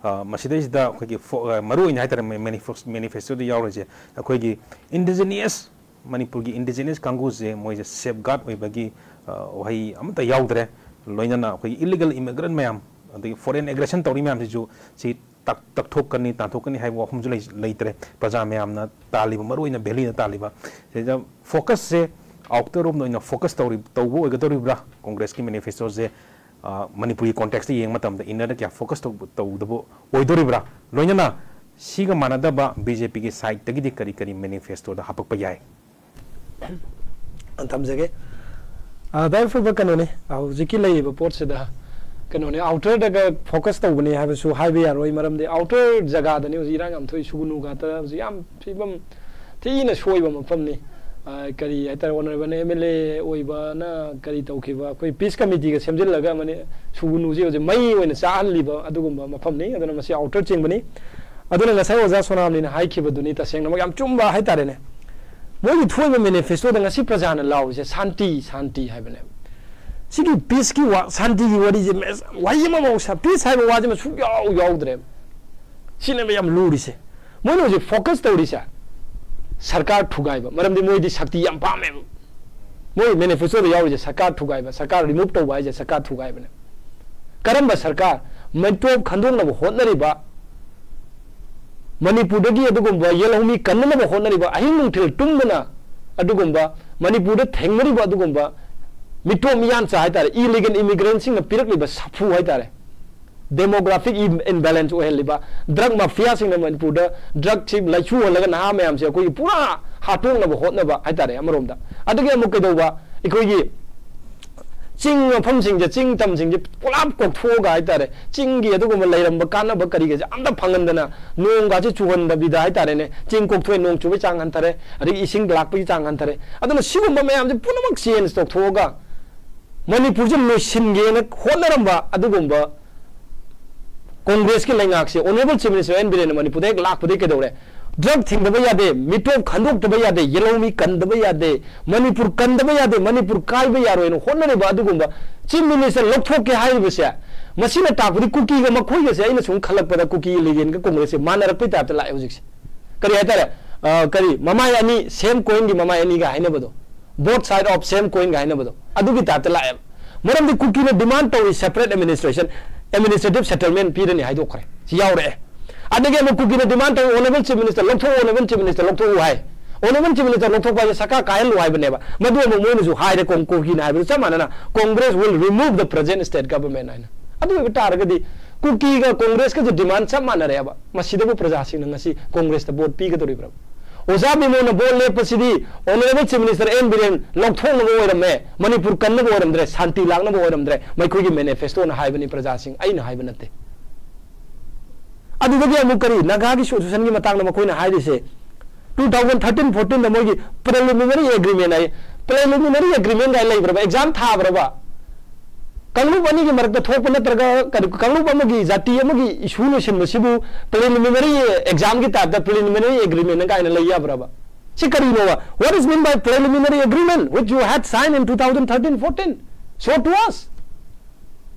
ꯑ, ꯃꯁꯤꯗꯩꯁꯤꯗ ꯑꯩꯈꯣꯏꯒꯤ ꯐꯣ-, ꯑ, ꯃꯔꯨꯑꯣꯏꯅ ꯍꯥꯏꯇꯥꯔꯦ, ꯃꯦ-, manifest-, manifesto ꯗ ꯌꯥꯎꯔꯤꯁꯦ ꯑꯩꯈꯣꯏꯒꯤ indigenous, ꯃꯅꯤꯄꯨꯔꯒꯤ indigenous ꯀꯥꯡꯕꯨꯁꯦ ꯃꯣꯏꯁꯦ safeguard ꯑꯣꯏꯕꯒꯤ, ꯑ, ꯋꯥꯍꯩ ꯑꯃꯠꯇ ꯌꯥꯎꯗ꯭ꯔꯦ꯫ ꯂꯣꯏꯅꯅ ꯑꯩꯈꯣꯏꯒꯤ illegal immigrant ꯃꯌꯥꯝ, ꯑꯗꯒꯤ foreign aggression ꯇꯧꯔꯤ ꯃꯌꯥꯝꯁꯤꯁꯨ ꯁꯤ ꯇꯛ-, ꯇꯛꯊꯣꯛꯀꯅꯤ, ꯇꯥꯟꯊꯣꯛꯀꯅꯤ ꯍꯥꯏꯕ ꯋꯥꯐꯝꯁꯨ ꯂꯩ-, ꯂꯩꯇ꯭ꯔꯦ꯫ ꯄ꯭ꯔꯖꯥ ꯃꯌꯥꯝꯅ ꯇꯥꯜꯂꯤꯕ, ꯃꯔꯨꯑꯣꯏꯅ ꯚꯦꯂꯤꯗ ꯇꯥꯜꯂꯤꯕ ꯁꯤꯗ ꯐꯣꯀꯁꯁꯦ ꯑꯥꯎꯇꯔ ꯔꯣꯝꯗ ꯑꯣꯏꯅ ꯐꯣꯀꯁ ꯇꯧꯔꯤ-, ꯇꯧꯕ ꯑꯣꯏꯒꯗꯧꯔꯤꯕ꯭ꯔꯥ? ꯀꯣꯡꯒ꯭ꯔꯦꯁꯀꯤ ꯃꯦꯅꯤꯐꯦꯁꯇꯣꯁꯦ, ꯑ, ꯃꯅꯤꯄꯨꯔꯒꯤ ꯀꯣꯟꯇꯦꯛꯁꯇ ꯌꯦꯡꯕ ꯃꯇꯝꯗ ꯏꯟꯅꯔꯗ ꯀꯌꯥ ꯐꯣꯀꯁ ꯇꯧꯕ, ꯇꯧꯗꯕ ꯑꯣꯏꯗꯣꯔꯤꯕ꯭ꯔꯥ? ꯂꯣꯏꯅꯅ ꯁꯤꯒ ꯃꯥꯟꯅꯗꯕ ꯕꯤ ꯖꯦ ꯄꯤꯒꯤ ꯁꯥꯏꯠꯇꯒꯤꯗꯤ ꯀꯔꯤ ꯀꯔꯤ ꯃꯦꯅꯤꯐꯦꯁꯇꯣꯗ ꯍꯥꯄꯛꯄ ꯌꯥꯏ? ꯊꯝꯖꯒꯦ꯫ ꯑ, ꯇꯉꯥꯏ ꯐꯗꯕ ꯀꯩꯅꯣꯅꯦ, ꯑ, ꯍꯧꯖꯤꯛꯀꯤ ꯂꯩꯔꯤꯕ ꯄꯣꯠꯁꯤꯗ ꯀꯩꯅꯣꯅꯦ, ꯑꯥꯎꯇꯔꯗꯒ ꯐꯣꯀꯁ ꯇꯧꯕꯅꯦ ꯍꯥꯏꯕꯁꯨ ꯍꯥꯏꯕ ꯌꯥꯔꯣꯏ꯫ ꯃꯔꯝꯗꯤ ꯑꯥꯎꯇꯔ ꯖꯒꯥꯗꯅꯤ ꯍꯧꯖꯤꯛ ꯏꯔꯥꯡ ꯌꯥꯝ ꯊꯣꯛꯏ, ꯁꯨꯒꯨꯅꯨ ꯉꯥꯛꯇ ꯍꯧꯖꯤꯛ ꯌꯥꯝ ꯐꯤꯕꯝ ꯊꯤꯅ ꯁꯣꯏꯕ ꯃꯐꯝꯅꯤ꯫ ꯑ, ꯀꯔꯤ ꯍꯥꯏꯇꯥꯔꯦ, ꯑꯣꯅꯔꯦꯕꯜ ꯑꯦꯝ ꯑꯦꯜ ꯑꯦ ꯑꯣꯏꯕꯅ ꯀꯔꯤ ꯇꯧꯈꯤꯕ, ꯑꯩꯈꯣꯏ ꯄꯤꯁ ꯀꯃꯤꯇꯤꯒ ꯁꯦꯝꯖꯤꯜꯂꯒ ꯃꯅꯤ-, ꯁꯨꯒꯨꯅꯨꯁꯦ ꯍꯧꯖꯤꯛ ꯃꯩ ꯑꯣꯏꯅ ꯆꯥꯍꯜꯂꯤꯕ ꯑꯗꯨꯒꯨꯝꯕ ꯃꯐꯝꯅꯤ꯫ ꯑꯗꯨꯅ ꯃꯁꯤ ꯑꯥꯎꯇꯔ ꯆꯤꯡꯕꯅꯤ꯫ ꯑꯗꯨꯅ ꯉꯁꯥꯏ ꯑꯣꯖꯥ ꯁꯣꯅꯥꯝꯅꯤꯅ ꯍꯥꯏꯈꯤꯕꯗꯨꯅꯤ, ꯇꯁꯦꯡꯅꯃꯛ ꯌꯥꯝ ꯆꯨꯝꯕ ꯍꯥꯏꯇꯥꯔꯦꯅꯦ꯫ ꯃꯣꯏꯒꯤ ꯊꯣꯛꯏꯕ ꯃꯦꯅꯤꯐꯦꯁꯇꯣꯗ ꯉꯁꯤ ꯄ꯭ꯔꯖꯥꯅ ꯂꯥꯎꯔꯤꯁꯦ ꯁꯥꯟꯇꯤ, ꯁꯥꯟꯇꯤ ꯍꯥꯏꯕꯅꯦꯕ꯫ ꯁꯤꯒꯤ ꯄꯤꯁꯀꯤ ꯋꯥ-, ꯁꯥꯟꯇꯤꯒꯤ ꯋꯥꯔꯤꯁꯦ ꯃꯦꯁ-, ꯋꯥꯍꯩ ꯑꯃꯐꯥꯎ ꯁꯥ-, ꯄꯤꯁ ꯍꯥꯏꯕ ꯋꯥꯁꯤꯃ ꯁꯨꯡꯌꯥꯎ ꯌꯥꯎꯗ꯭ꯔꯦꯕ꯫ ꯁꯤꯅꯦꯕ ꯌꯥꯝ ꯂꯨꯔꯤꯁꯦ꯫ ꯃꯣꯏꯅ ꯍꯧꯖꯤꯛ ꯐꯣꯀꯁ ꯇꯧꯔꯤꯁꯦ ꯁꯔꯀꯥꯔ ꯊꯨꯒꯥꯏꯕ, ꯃꯔꯝꯗꯤ ꯃꯣꯏꯗꯤ ꯁꯛꯇꯤ ꯌꯥꯝ ꯄꯥꯝꯃꯦꯕ꯫ ꯃꯣꯏ ꯃꯦꯅꯤꯐꯦꯁꯇꯣꯗ ꯌꯥꯎꯔꯤꯁꯦ ꯁꯔꯀꯥꯔ ꯊꯨꯒꯥꯏꯕ, ꯁꯔꯀꯥꯔ ꯔꯤꯃꯨꯚ ꯇꯧꯕ ꯍꯥꯏꯁꯦ ꯁꯔꯀꯥꯔ ꯊꯨꯒꯥꯏꯕꯅꯦ꯫ ꯀꯔꯝꯕ ꯁꯔꯀꯥꯔ? ꯃꯤꯇꯣꯞ ꯈꯟꯗꯣꯛꯅꯕ ꯍꯣꯠꯅꯔꯤꯕ, ꯃꯅꯤꯄꯨꯔꯗꯒꯤ ꯑꯗꯨꯒꯨꯝꯕ ꯌꯦꯜꯍꯧꯃꯤ ꯀꯟꯅꯅꯕ ꯍꯣꯠꯅꯔꯤꯕ, ꯑꯍꯤꯡ ꯅꯨꯡꯊꯤꯜ ꯇꯨꯝꯗꯅ ꯑꯗꯨꯒꯨꯝꯕ ꯃꯅꯤꯄꯨꯔꯗ ꯊꯦꯡꯅꯔꯤꯕ ꯑꯗꯨꯒꯨꯝꯕ ꯃꯤꯇꯣꯞ ꯃꯤꯌꯥꯟꯆꯥ ꯍꯥꯏꯇꯥꯔꯦ, ꯏꯂꯤꯒꯦꯜ ꯏꯃꯤꯒ꯭ꯔꯦꯟꯁꯤꯡꯅ ꯄꯤꯔꯛꯂꯤꯕ ꯁꯥꯐꯨ ꯍꯥꯏꯇꯥꯔꯦ, ꯗꯦꯃꯣꯒ꯭ꯔꯥꯐꯤꯛ ꯏꯝꯕꯦꯂꯦꯟꯁ ꯑꯣꯏꯍꯜꯂꯤꯕ, ꯗ꯭ꯔꯒ ꯃꯥꯐꯤꯌꯥꯁꯤꯡꯅ ꯃꯅꯤꯄꯨꯔꯗ ꯗ꯭ꯔꯒꯁꯤ ꯂꯩꯆꯨꯍꯜꯂꯒ ꯅꯍꯥ ꯃꯌꯥꯝꯁꯦ ꯑꯩꯈꯣꯏꯒꯤ ꯄꯨꯔꯥ ꯍꯥꯠꯇꯣꯛꯅꯕ ꯍꯣꯠꯅꯕ ꯍꯥꯏꯇꯥꯔꯦ ꯑꯃꯔꯣꯝꯗ꯫ ꯑꯗꯒꯤ ꯑꯃꯨꯛ ꯀꯩꯗꯧꯕ, ꯑꯩꯈꯣꯏꯒꯤ ꯆꯤꯡ ꯃꯐꯝꯁꯤꯡꯁꯦ, ꯆꯤꯡ ꯇꯝꯁꯤꯡꯁꯦ ꯄꯨꯂꯞ ꯀꯣꯛꯊꯣꯛꯑꯒ ꯍꯥꯏꯇꯥꯔꯦ, ꯆꯤꯡꯒꯤ ꯑꯗꯨꯒꯨꯝꯕ ꯂꯩꯔꯝꯕ ꯀꯥꯟꯅꯕ ꯀꯔꯤꯒꯁꯦ ꯑꯝꯇ ꯐꯪꯍꯟꯗꯅ, ꯅꯣꯡꯒꯁꯦ ꯆꯨꯍꯟꯗꯕꯤꯗ ꯍꯥꯏꯇꯥꯔꯦꯅꯦ, ꯆꯤꯡ ꯀꯣꯛꯊꯣꯛꯑꯦ, ꯅꯣꯡ ꯆꯨꯕꯒꯤ ꯆꯥꯡ ꯍꯟꯊꯔꯦ, ꯑꯗꯒꯤ ꯏꯁꯤꯡ ꯂꯥꯛꯄꯒꯤ ꯆꯥꯡ ꯍꯟꯊꯔꯦ꯫ ꯑꯗꯨꯅ ꯁꯤꯒꯨꯝꯕ ꯃꯌꯥꯝꯁꯦ ꯄꯨꯝꯅꯃꯛ ꯆꯦꯟꯖ ꯇꯧꯊꯣꯛꯑꯒ ꯃꯅꯤꯄꯨꯔꯁꯦ ꯂꯣꯏꯁꯤꯟꯒꯦꯅ ꯍꯣꯠꯅꯔꯝꯕ ꯑꯗꯨꯒꯨꯝꯕ ꯀꯣꯡꯒ꯭ꯔꯦꯁꯀꯤ ꯂꯩꯉꯥꯛꯁꯦ, ꯑꯣꯅꯔꯦꯕꯜ ꯆꯤꯐ ꯃꯤꯅꯤꯁꯇꯔ ꯑꯦꯟ ꯕꯤꯔꯦꯟꯅ ꯃꯅꯤꯄꯨꯔꯗ ꯍꯦꯛ ꯂꯥꯛꯄꯗꯒꯤ ꯀꯩꯗꯧꯔꯦ? ꯗ꯭ꯔꯒ ꯊꯤꯡꯗꯕ ꯌꯥꯗꯦ, ꯃꯤꯇꯣꯞ ꯈꯟꯗꯣꯛꯇꯕ ꯌꯥꯗꯦ, ꯌꯦꯜꯍꯧꯃꯤ ꯀꯟꯗꯕ ꯌꯥꯗꯦ, ꯃꯅꯤꯄꯨꯔ ꯀꯟꯗꯕ ꯌꯥꯗꯦ, ꯃꯅꯤꯄꯨꯔ ꯀꯥꯏꯕ ꯌꯥꯔꯣꯏꯅ ꯍꯣꯠꯅꯔꯤꯕ ꯑꯗꯨꯒꯨꯝꯕ ꯆꯤꯐ ꯃꯤꯅꯤꯁꯇꯔ ꯂꯧꯊꯣꯛꯀꯦ ꯍꯥꯏꯔꯤꯕꯁꯦ, ꯃꯁꯤꯅ ꯇꯥꯛꯄꯗꯤ ꯀꯨꯀꯤꯒ ꯃꯈꯣꯏꯒꯁꯦ, ꯑꯩꯅ ꯁꯨꯝ ꯈꯜꯂꯛꯄꯗ ꯀꯨꯀꯤ ꯂꯤꯒꯦꯟꯒ ꯀꯣꯡꯒ꯭ꯔꯦꯁꯁꯦ ꯃꯥꯟꯅꯔꯛꯄꯩ ꯇꯥꯏꯞꯇ ꯂꯥꯛꯑꯦ ꯍꯧꯖꯤꯛꯁꯦ꯫ ꯀꯔꯤ ꯍꯥꯏꯇꯥꯔꯦ? ꯑ, ꯀꯔꯤ ꯃꯃꯥꯏ ꯑꯅꯤ, ꯁꯦꯝ ꯀꯣꯏꯟꯒꯤ ꯃꯃꯥꯏ ꯑꯅꯤꯒ ꯍꯥꯏꯅꯕꯗꯣ, both side of same coin ꯒ ꯍꯥꯏꯅꯕꯗꯣ, ꯑꯗꯨꯒꯤ ꯇꯥꯏꯞꯇ ꯂꯥꯛꯑꯦꯕ꯫ ꯃꯔꯝꯗꯤ ꯀꯨꯀꯤꯅ ꯗꯤꯃꯥꯟ ꯇꯧꯔꯤ separate administration꯫ ꯑꯦꯗꯃꯤꯅꯤꯁꯇ꯭ꯔꯦꯇꯤꯚ ꯁꯦꯇꯜꯃꯦꯟ ꯄꯤꯔꯅꯤ ꯍꯥꯏꯗꯣꯛꯈ꯭ꯔꯦ꯫ ꯁꯤ ꯌꯥꯎꯔꯛꯑꯦ꯫ ꯑꯗꯒꯤ ꯑꯃꯨꯛ ꯀꯨꯀꯤꯅ ꯗꯤꯃꯥꯟ ꯇꯧꯏ, "ꯑꯣꯅꯔꯦꯕꯜ ꯆꯤꯐ ꯃꯤꯅꯤꯁꯇꯔ ꯂꯧꯊꯣꯛꯎ, ꯑꯣꯅꯔꯦꯕꯜ ꯆꯤꯐ ꯃꯤꯅꯤꯁꯇꯔ ꯂꯧꯊꯣꯛꯎ" ꯍꯥꯏ꯫ ꯑꯣꯅꯔꯦꯕꯜ ꯆꯤꯐ ꯃꯤꯅꯤꯁꯇꯔ ꯂꯧꯊꯣꯛꯄ ꯍꯥꯏꯁꯦ ꯁꯔꯀꯥꯔ ꯀꯥꯏꯍꯜꯂꯨ ꯍꯥꯏꯕꯅꯦꯕ꯫ ꯃꯗꯨ ꯑꯃꯨꯛ ꯃꯣꯏꯅꯁꯨ ꯍꯥꯏꯔꯦ, ꯀꯣꯡ-, ꯀꯨꯀꯤꯅ ꯍꯥꯏꯕꯗꯨ ꯆꯞ ꯃꯥꯟꯅꯅ, "Congress will remove the present state government" ꯍꯥꯏꯅ꯫ ꯑꯗꯨ ꯑꯣꯏꯕ ꯇꯥꯔꯒꯗꯤ ꯀꯨꯀꯤꯒ ꯀꯣꯡꯒ꯭ꯔꯦꯁꯀꯁꯨ ꯗꯤꯃꯥꯟ ꯆꯞ ꯃꯥꯟꯅꯔꯦꯕ꯫ ꯃꯁꯤꯗꯕꯨ ꯄ꯭ꯔꯖꯥꯁꯤꯡꯅ ꯉꯁꯤ ꯀꯣꯡꯒ꯭ꯔꯦꯁꯇ ꯚꯣꯠ ꯄꯤꯒꯗꯧꯔꯤꯕ꯭ꯔꯥ? ꯑꯣꯖꯥ ꯕꯤꯃꯣꯜꯅ ꯚꯣꯠ ꯂꯦꯞꯄꯁꯤꯗꯤ honourable chief minister N Biren ꯂꯧꯊꯣꯛꯅꯕ ꯑꯣꯏꯔꯝꯃꯦ, ꯃꯅꯤꯄꯨꯔ ꯀꯟꯅꯕ ꯑꯣꯏꯔꯝꯗ꯭ꯔꯦ, ꯁꯥꯟꯇꯤ ꯂꯥꯛꯅꯕ ꯑꯣꯏꯔꯝꯗ꯭ꯔꯦ꯫ ꯃꯈꯣꯏꯒꯤ ꯃꯦꯅꯤꯐꯦꯁꯇꯣꯅ ꯍꯥꯏꯕꯅꯤ, ꯄ꯭ꯔꯖꯥꯁꯤꯡ, ꯑꯩꯅ ꯍꯥꯏꯕ ꯅꯠꯇꯦ꯫ ꯑꯗꯨꯗꯒꯤ ꯑꯃꯨꯛ ꯀꯔꯤ, ꯅꯥꯒꯥꯒꯤ ꯁꯣꯂꯨꯁꯟꯒꯤ ꯃꯇꯥꯡꯗ ꯃꯈꯣꯏꯅ ꯍꯥꯏꯔꯤꯁꯦ, two thousand thirteen fourteen ꯗ ꯃꯣꯏꯒꯤ ꯄ꯭ꯔꯤꯂꯤꯃꯤꯅꯔꯤ ꯑꯦꯒ꯭ꯔꯤꯃꯦꯟ ꯍꯥꯏ꯫ ꯄ꯭ꯔꯤꯂꯤꯃꯤꯅꯔꯤ ꯑꯦꯒ꯭ꯔꯤꯃꯦꯟ ꯀꯥꯏ ꯂꯩꯕ꯭ꯔꯕ? ꯑꯦꯛꯖꯥꯝ ꯊꯥꯕ꯭ꯔꯕ? ꯀꯥꯡꯂꯨꯞ ꯑꯅꯤꯒꯤ ꯃꯔꯛꯇ ꯊꯣꯛꯄ ꯅꯠꯇ꯭ꯔꯒ ꯀꯔꯤ, ꯀꯥꯡꯂꯨꯞ ꯑꯃꯒꯤ ꯖꯥꯇꯤ ꯑꯃꯒꯤ ꯏꯁꯨ ꯂꯣꯏꯁꯤꯟꯕꯁꯤꯕꯨ ꯄ꯭ꯔꯤꯂꯤꯃꯤꯅꯔꯤ ꯑꯦꯛꯖꯥꯝꯒꯤ ꯇꯥꯏꯞꯇ ꯄ꯭ꯔꯤꯂꯤꯃꯤꯅꯔꯤ ꯑꯦꯒ꯭ꯔꯤꯃꯦꯟ ꯀꯥꯏꯅ ꯂꯩ ꯌꯥꯕ꯭ꯔꯕ? ꯁꯤ ꯀꯔꯤꯅꯣꯕ? What is mean by preliminary agreement which you had signed in two thousand thirteen fourteen? Show to us.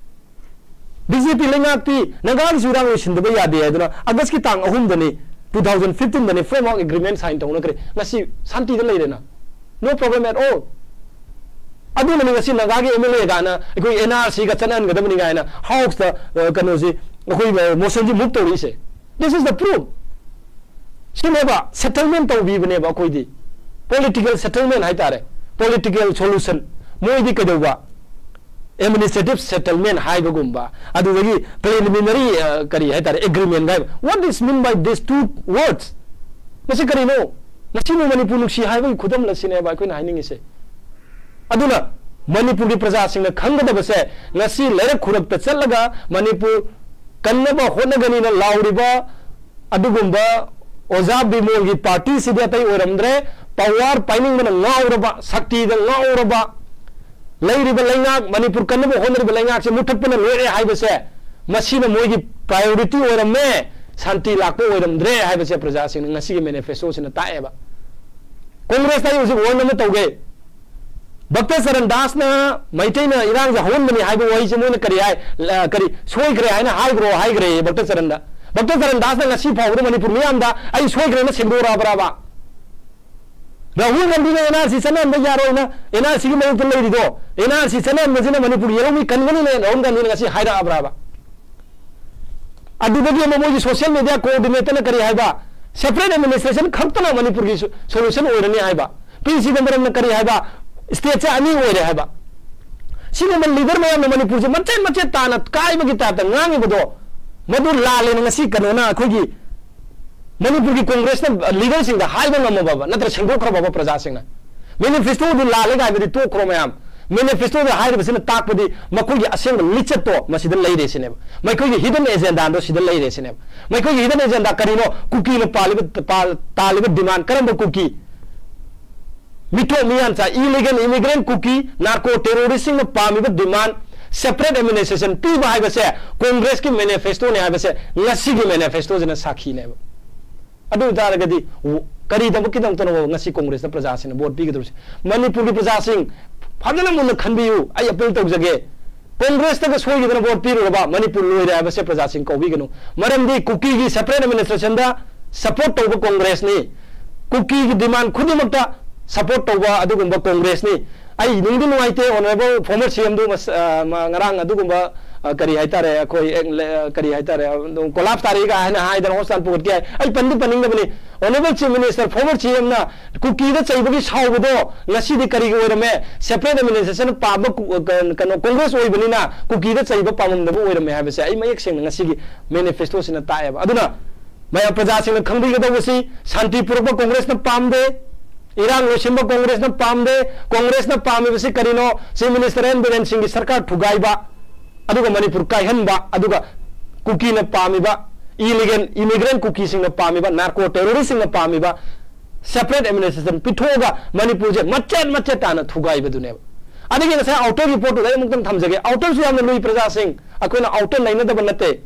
B J P ꯂꯩꯉꯥꯛꯇꯤ ꯅꯥꯒꯥꯒꯤꯁꯨ ꯏꯔꯥꯡ ꯂꯣꯏꯁꯤꯟꯗꯕ ꯌꯥꯗꯦ ꯍꯥꯏꯗꯨꯅ ꯑꯥꯒꯁꯀꯤ ꯇꯥꯡ ꯑꯍꯨꯝꯗꯅꯤ, two thousand fifteen ꯗꯅꯤ framework agreement sign ꯇꯧꯅꯈ꯭ꯔꯦ꯫ ꯉꯁꯤ ꯁꯥꯟꯇꯤꯗ ꯂꯩꯔꯦꯅ꯫ No problem at all. ꯑꯗꯨꯅꯅꯤ ꯉꯁꯤ ꯅꯥꯒꯥꯒꯤ ꯑꯦꯝ ꯑꯦꯜ ꯑꯦ ꯒꯥꯅ ꯑꯩꯈꯣꯏ ꯑꯦꯟ ꯑꯥꯔ ꯁꯤꯒ ꯆꯠꯅꯍꯟꯒꯗꯕꯅꯤ ꯀꯥꯏꯅ ꯍꯥꯎꯁꯇ, ꯑ, ꯀꯩꯅꯣꯁꯤ, ꯑꯩꯈꯣꯏ, ꯑ, ꯃꯣꯁꯟꯁꯤ ꯃꯨꯚ ꯇꯧꯔꯛꯏꯁꯦ꯫ This is the proof. ꯁꯤꯅꯦꯕ, ꯁꯦꯇꯜꯃꯦꯟ ꯇꯧꯕꯤꯕꯅꯦꯕ ꯑꯩꯈꯣꯏꯗꯤ꯫ ꯄꯣꯂꯤꯇꯤꯀꯦꯜ ꯁꯦꯇꯜꯃꯦꯟ ꯍꯥꯏꯇꯥꯔꯦ, ꯄꯣꯂꯤꯇꯤꯀꯦꯜ ꯁꯣꯂꯨꯁꯟ꯫ ꯃꯣꯏꯗꯤ ꯀꯩꯗꯧꯕ? ꯑꯦꯗꯃꯤꯅꯤꯁꯇ꯭ꯔꯦꯇꯤꯚ ꯁꯦꯇꯜꯃꯦꯟ ꯍꯥꯏꯕꯒꯨꯝꯕ, ꯑꯗꯨꯗꯒꯤ ꯄ꯭ꯔꯤꯂꯤꯃꯤꯅꯔꯤ, ꯑ, ꯀꯔꯤ ꯍꯥꯏꯇꯥꯔꯦ, ꯑꯦꯒ꯭ꯔꯤꯃꯦꯟ ꯍꯥꯏꯕ꯫ What is mean by these two words? ꯃꯁꯤ ꯀꯔꯤꯅꯣ? ꯃꯁꯤꯕꯨ ꯃꯅꯤꯄꯨꯔ ꯅꯨꯡꯁꯤ ꯍꯥꯏꯕꯒꯤ ꯈꯨꯗꯝꯂ ꯁꯤꯅꯦꯕ ꯑꯩꯈꯣꯏꯅ ꯍꯥꯏꯅꯤꯡꯉꯤꯁꯦ꯫ ꯑꯗꯨꯅ ꯃꯅꯤꯄꯨꯔꯒꯤ ꯄ꯭ꯔꯖꯥꯁꯤꯡꯅ ꯈꯪꯒꯗꯕꯁꯦ, ꯉꯁꯤ ꯂꯩꯔꯛ ꯈꯨꯔꯛꯇ ꯆꯠꯂꯒ ꯃꯅꯤꯄꯨꯔ ꯀꯟꯅꯕ ꯍꯣꯠꯅꯒꯅꯤꯅ ꯂꯥꯎꯔꯤꯕ ꯑꯗꯨꯒꯨꯝꯕ ꯑꯣꯖꯥ ꯕꯤꯃꯣꯜꯒꯤ ꯄꯥꯔꯇꯤꯁꯤꯗꯤ ꯑꯇꯩ ꯑꯣꯏꯔꯝꯗ꯭ꯔꯦ꯫ ꯄꯋꯥꯔ ꯄꯥꯏꯅꯤꯡꯕꯅ ꯉꯥꯎꯔꯕ, ꯁꯛꯇꯤꯗ ꯉꯥꯎꯔꯕ, ꯂꯩꯔꯤꯕ ꯂꯩꯉꯥꯛ, ꯃꯅꯤꯄꯨꯔ ꯀꯟꯅꯕ ꯍꯣꯠꯅꯔꯤꯕ ꯂꯩꯉꯥꯛꯁꯦ ꯃꯨꯊꯠꯄꯅ ꯂꯣꯏꯔꯦ ꯍꯥꯏꯕꯁꯦ, ꯃꯁꯤꯅ ꯃꯣꯏꯒꯤ ꯄ꯭ꯔꯥꯏꯌꯣꯔꯤꯇꯤ ꯑꯣꯏꯔꯝꯃꯦ, ꯁꯥꯟꯇꯤ ꯂꯥꯛꯄ ꯑꯣꯏꯔꯝꯗ꯭ꯔꯦ ꯍꯥꯏꯕꯁꯦ ꯄ꯭ꯔꯖꯥꯁꯤꯡꯅ ꯉꯁꯤꯒꯤ ꯃꯦꯅꯤꯐꯦꯁꯇꯣꯁꯤꯅ ꯇꯥꯛꯑꯦꯕ꯫ ꯀꯣꯡꯒ꯭ꯔꯦꯁꯇ ꯑꯩ ꯍꯧꯖꯤꯛ ꯋꯥꯔꯟ ꯑꯃ ꯇꯧꯒꯦ꯫ ꯚꯛꯇ ꯆꯔꯟ ꯗꯥꯁꯅ ꯃꯩꯇꯩꯅ ꯏꯔꯥꯡꯁꯦ ꯍꯧꯍꯟꯕꯅꯤ ꯍꯥꯏꯕ ꯋꯥꯍꯩꯁꯦ ꯃꯣꯏꯅ ꯀꯔꯤ ꯍꯥꯏ, ꯑ, ꯀꯔꯤ ꯁꯣꯏꯈ꯭ꯔꯦ ꯍꯥꯏꯅ ꯍꯥꯏꯈ꯭ꯔꯣ ꯍꯥꯏꯈ꯭ꯔꯦ ꯚꯛꯇ ꯆꯔꯟꯗ꯫ ꯚꯛꯇ ꯆꯔꯟ ꯗꯥꯁꯅ ꯉꯁꯤ ꯐꯥꯎꯕꯗ ꯃꯅꯤꯄꯨꯔ ꯃꯤꯌꯥꯝꯗ "ꯑꯩ ꯁꯣꯏꯈ꯭ꯔꯦꯅ" ꯁꯦꯡꯗꯣꯔꯛꯑꯕ꯭ꯔꯥꯕ? ꯔꯥꯍꯨꯜ ꯒꯥꯟꯙꯤꯅ ꯑꯦꯟ ꯑꯥꯔ ꯁꯤ ꯆꯠꯅꯍꯟꯕ ꯌꯥꯔꯣꯏꯅ ꯑꯦꯟ ꯑꯥꯔ ꯁꯤꯒꯤ ꯃꯥꯌꯣꯛꯇ ꯂꯩꯔꯤꯗꯣ, and R C ꯆꯠꯅꯍꯟꯕꯁꯤꯅ Manipur ꯌꯦꯜꯍꯧꯃꯤ ꯀꯟꯒꯅꯤꯅ Rahul ꯒꯥꯟꯙꯤꯅ ꯉꯁꯤ ꯍꯥꯏꯔꯛꯑꯕ꯭ꯔꯥꯕ? ꯑꯗꯨꯗꯒꯤ ꯑꯃꯨꯛ ꯃꯣꯏꯒꯤ social media coordinator ꯅ ꯀꯔꯤ ꯍꯥꯏꯕ? Separate administration ꯈꯛꯇꯅ ꯃꯅꯤꯄꯨꯔꯒꯤ ꯁꯣ-, solution ꯑꯣꯏꯔꯅꯤ ꯍꯥꯏꯕ꯫ ꯄꯤ ꯁꯤꯗꯝꯕꯔꯝꯅ ꯀꯔꯤ ꯍꯥꯏꯕ? State ꯁꯦ ꯑꯅꯤ ꯑꯣꯏꯔꯦ ꯍꯥꯏꯕ꯫ ꯁꯤꯒꯨꯝꯕ leader ꯃꯌꯥꯝꯅ ꯃꯅꯤꯄꯨꯔꯁꯦ ꯃꯆꯦꯠ ꯃꯆꯦꯠ ꯇꯥꯅ ꯀꯥꯏꯕꯒꯤ type ꯇ ꯉꯥꯡꯉꯤꯕꯗꯣ, ꯃꯗꯨ ꯂꯥꯜꯂꯦꯅ ꯉꯁꯤ ꯀꯩꯅꯣꯅ, ꯑꯩꯈꯣꯏꯒꯤ ꯃꯅꯤꯄꯨꯔꯒꯤ Congress ꯅ leader ꯁꯤꯡꯗ ꯍꯥꯏꯕ ꯉꯝꯃꯕꯕ, ꯅꯠꯇ꯭ꯔ ꯁꯦꯡꯗꯣꯛꯈ꯭ꯔꯕꯕ ꯄ꯭ꯔꯖꯥꯁꯤꯡꯅ? Manifesto ꯗꯨ ꯂꯥꯜꯂꯦ ꯍꯥꯏꯕꯗꯤ ꯇꯣꯛꯈ꯭ꯔꯣ ꯃꯌꯥꯝ꯫ Manifesto ꯗ ꯍꯥꯏꯔꯤꯕꯁꯤꯅ ꯇꯥꯛꯄꯗꯤ ꯃꯈꯣꯏꯒꯤ ꯑꯁꯦꯡꯕ ꯂꯤꯆꯠꯇꯣ ꯃꯁꯤꯗ ꯂꯩꯔꯦ ꯁꯤꯅꯦꯕ꯫ ꯃꯈꯣꯏꯒꯤ hidden agenda ꯗꯣ ꯁꯤꯗ ꯂꯩꯔꯦ ꯁꯤꯅꯦꯕ꯫ ꯃꯈꯣꯏꯒꯤ hidden agenda ꯀꯔꯤꯅꯣ? ꯀꯨꯀꯤꯅ ꯄꯥꯜꯂꯤꯕ, ꯄꯥꯜ-, ꯇꯥꯜꯂꯤꯕ demand ꯀꯔꯝꯕ ꯀꯨꯀꯤ? ꯃꯤꯊꯣꯛ ꯃꯤꯌꯥꯟꯆꯥ, illegal immigrant ꯀꯨꯀꯤ, narco terrorist ꯁꯤꯡꯅ ꯄꯥꯝꯃꯤꯕ demand, separate administration ꯄꯤꯕ ꯍꯥꯏꯕꯁꯦ Congress ꯀꯤ manifesto ꯅꯦ ꯍꯥꯏꯕꯁꯦ ꯉꯁꯤꯒꯤ manifesto ꯁꯤꯅ ꯁꯥꯈꯤꯅꯦꯕ꯫ ꯑꯗꯨ ꯑꯣꯏꯇꯥꯔꯒꯗꯤ ꯋ-, ꯀꯔꯤꯗꯃꯛꯀꯤꯗꯃꯛꯇꯅꯣ ꯉꯁꯤ Congress ꯇ ꯄ꯭ꯔꯖꯥꯁꯤꯡꯅ vote ꯄꯤꯒꯗꯧꯔꯤꯁꯦ? ꯃꯅꯤꯄꯨꯔꯒꯤ ꯄ꯭ꯔꯖꯥꯁꯤꯡ ꯐꯖꯅ ꯃꯨꯟꯅ ꯈꯟꯕꯤꯌꯨ꯫ ꯑꯩ appeal ꯇꯧꯖꯒꯦ, Congress ꯇꯒ ꯁꯣꯏꯈꯤꯗꯅ vote ꯄꯤꯔꯨꯔꯕ ꯃꯅꯤꯄꯨꯔ ꯂꯣꯏꯔꯦ ꯍꯥꯏꯕꯁꯦ ꯄ꯭ꯔꯖꯥꯁꯤꯡ ꯀꯧꯕꯤꯒꯅꯨ꯫ ꯃꯔꯝꯗꯤ ꯀꯨꯀꯤꯒꯤ separate administration ꯗ support ꯇꯧꯕ Congress ꯅꯤ, ꯀꯨꯀꯤꯒꯤ demand ꯈꯨꯗꯤꯡꯃꯛꯇ support ꯇꯧꯕ ꯑꯗꯨꯒꯨꯝꯕ Congress ꯅꯤ꯫ ꯑꯩ ꯅꯨꯡꯗꯤ ꯅꯨꯡꯉꯥꯏꯇꯦ, Honourable former C M ꯗꯨ ꯃꯁ-, ꯑ, ꯃ-, ꯉꯔꯥꯡ ꯑꯗꯨꯒꯨꯝꯕ, ꯑ, ꯀꯔꯤ ꯍꯥꯏꯇꯥꯔꯦ, ꯑꯩꯈꯣꯏ ꯑꯦꯛ-, ꯂꯦ-, ꯑ, ꯀꯔꯤ ꯍꯥꯏꯇꯥꯔꯦ, ꯑꯗꯨꯝ collapse ꯇꯥꯔꯦꯒ ꯍꯥꯏꯅ ꯍꯥꯏꯗꯅ hospital ꯄꯨꯈꯠꯀꯦ ꯍꯥꯏ꯫ ꯑꯩ ꯄꯟꯗꯤ ꯄꯟꯅꯤꯡꯗꯕꯅꯤ꯫ Honourable Chief Minister, former C M ꯅ ꯀꯨꯀꯤꯗ ꯆꯩꯕꯒꯤ ꯁꯥꯎꯕꯗꯣ ꯉꯁꯤꯗꯤ ꯀꯔꯤꯒꯤ ꯑꯣꯏꯔꯝꯃꯦ? Separate administration ꯄꯥꯝꯕ ꯀꯨ-, ꯑ, ꯀ-, ꯀꯩꯅꯣ, Congress ꯑꯣꯏꯕꯅꯤꯅ ꯀꯨꯀꯤꯗ ꯆꯩꯕ ꯄꯥꯝꯂꯝꯗꯕ ꯑꯣꯏꯔꯝꯃꯦ ꯍꯥꯏꯕꯁꯦ ꯑꯩ ꯃꯌꯦꯛ ꯁꯦꯡꯅ ꯉꯁꯤꯒꯤ manifesto ꯁꯤꯅ ꯇꯥꯛꯑꯦꯕ꯫ ꯑꯗꯨꯅ ꯃꯌꯥꯝ ꯄ꯭ꯔꯖꯥꯁꯤꯡꯅ ꯈꯪꯕꯤꯒꯗꯧꯕꯁꯤ, ꯁꯥꯟꯇꯤ ꯄꯨꯔꯛꯄ Congress ꯅ ꯄꯥꯝꯗꯦ, ꯏꯔꯥꯡ ꯂꯣꯏꯁꯤꯟꯕ Congress ꯅ ꯄꯥꯝꯗꯦ꯫ Congress ꯅ ꯄꯥꯝꯃꯤꯕꯁꯤ ꯀꯔꯤꯅꯣ? Chief Minister N ꯕꯤꯔꯦꯟ ꯁꯤꯡꯒꯤ ꯁꯔꯀꯥꯔ ꯊꯨꯒꯥꯏꯕ, ꯑꯗꯨꯒ ꯃꯅꯤꯄꯨꯔ ꯀꯥꯏꯍꯟꯕ, ꯑꯗꯨꯒ ꯀꯨꯀꯤꯅ ꯄꯥꯝꯃꯤꯕ, illegal immigrant ꯀꯨꯀꯤꯁꯤꯡꯅ ꯄꯥꯝꯃꯤꯕ, narco terrorist ꯁꯤꯡꯅ ꯄꯥꯝꯃꯤꯕ separate administration ꯄꯤꯊꯣꯛꯑꯒ ꯃꯅꯤꯄꯨꯔꯁꯦ ꯃꯆꯦꯠ ꯃꯆꯦꯠ ꯇꯥꯅ ꯊꯨꯒꯥꯏꯕꯗꯨꯅꯦꯕ꯫ ꯑꯗꯒꯤ ꯉꯁꯥꯏ outer ꯒꯤ ꯄꯣꯠꯇꯨꯗ ꯑꯩ ꯑꯃꯨꯛꯇꯪ ꯊꯝꯖꯒꯦ꯫ Outer ꯁꯨ ꯌꯥꯝꯅ ꯂꯨꯏ ꯄ꯭ꯔꯖꯥꯁꯤꯡ, ꯑꯩꯈꯣꯏꯅ outer ꯅꯩꯅꯗꯕ ꯅꯠꯇꯦ꯫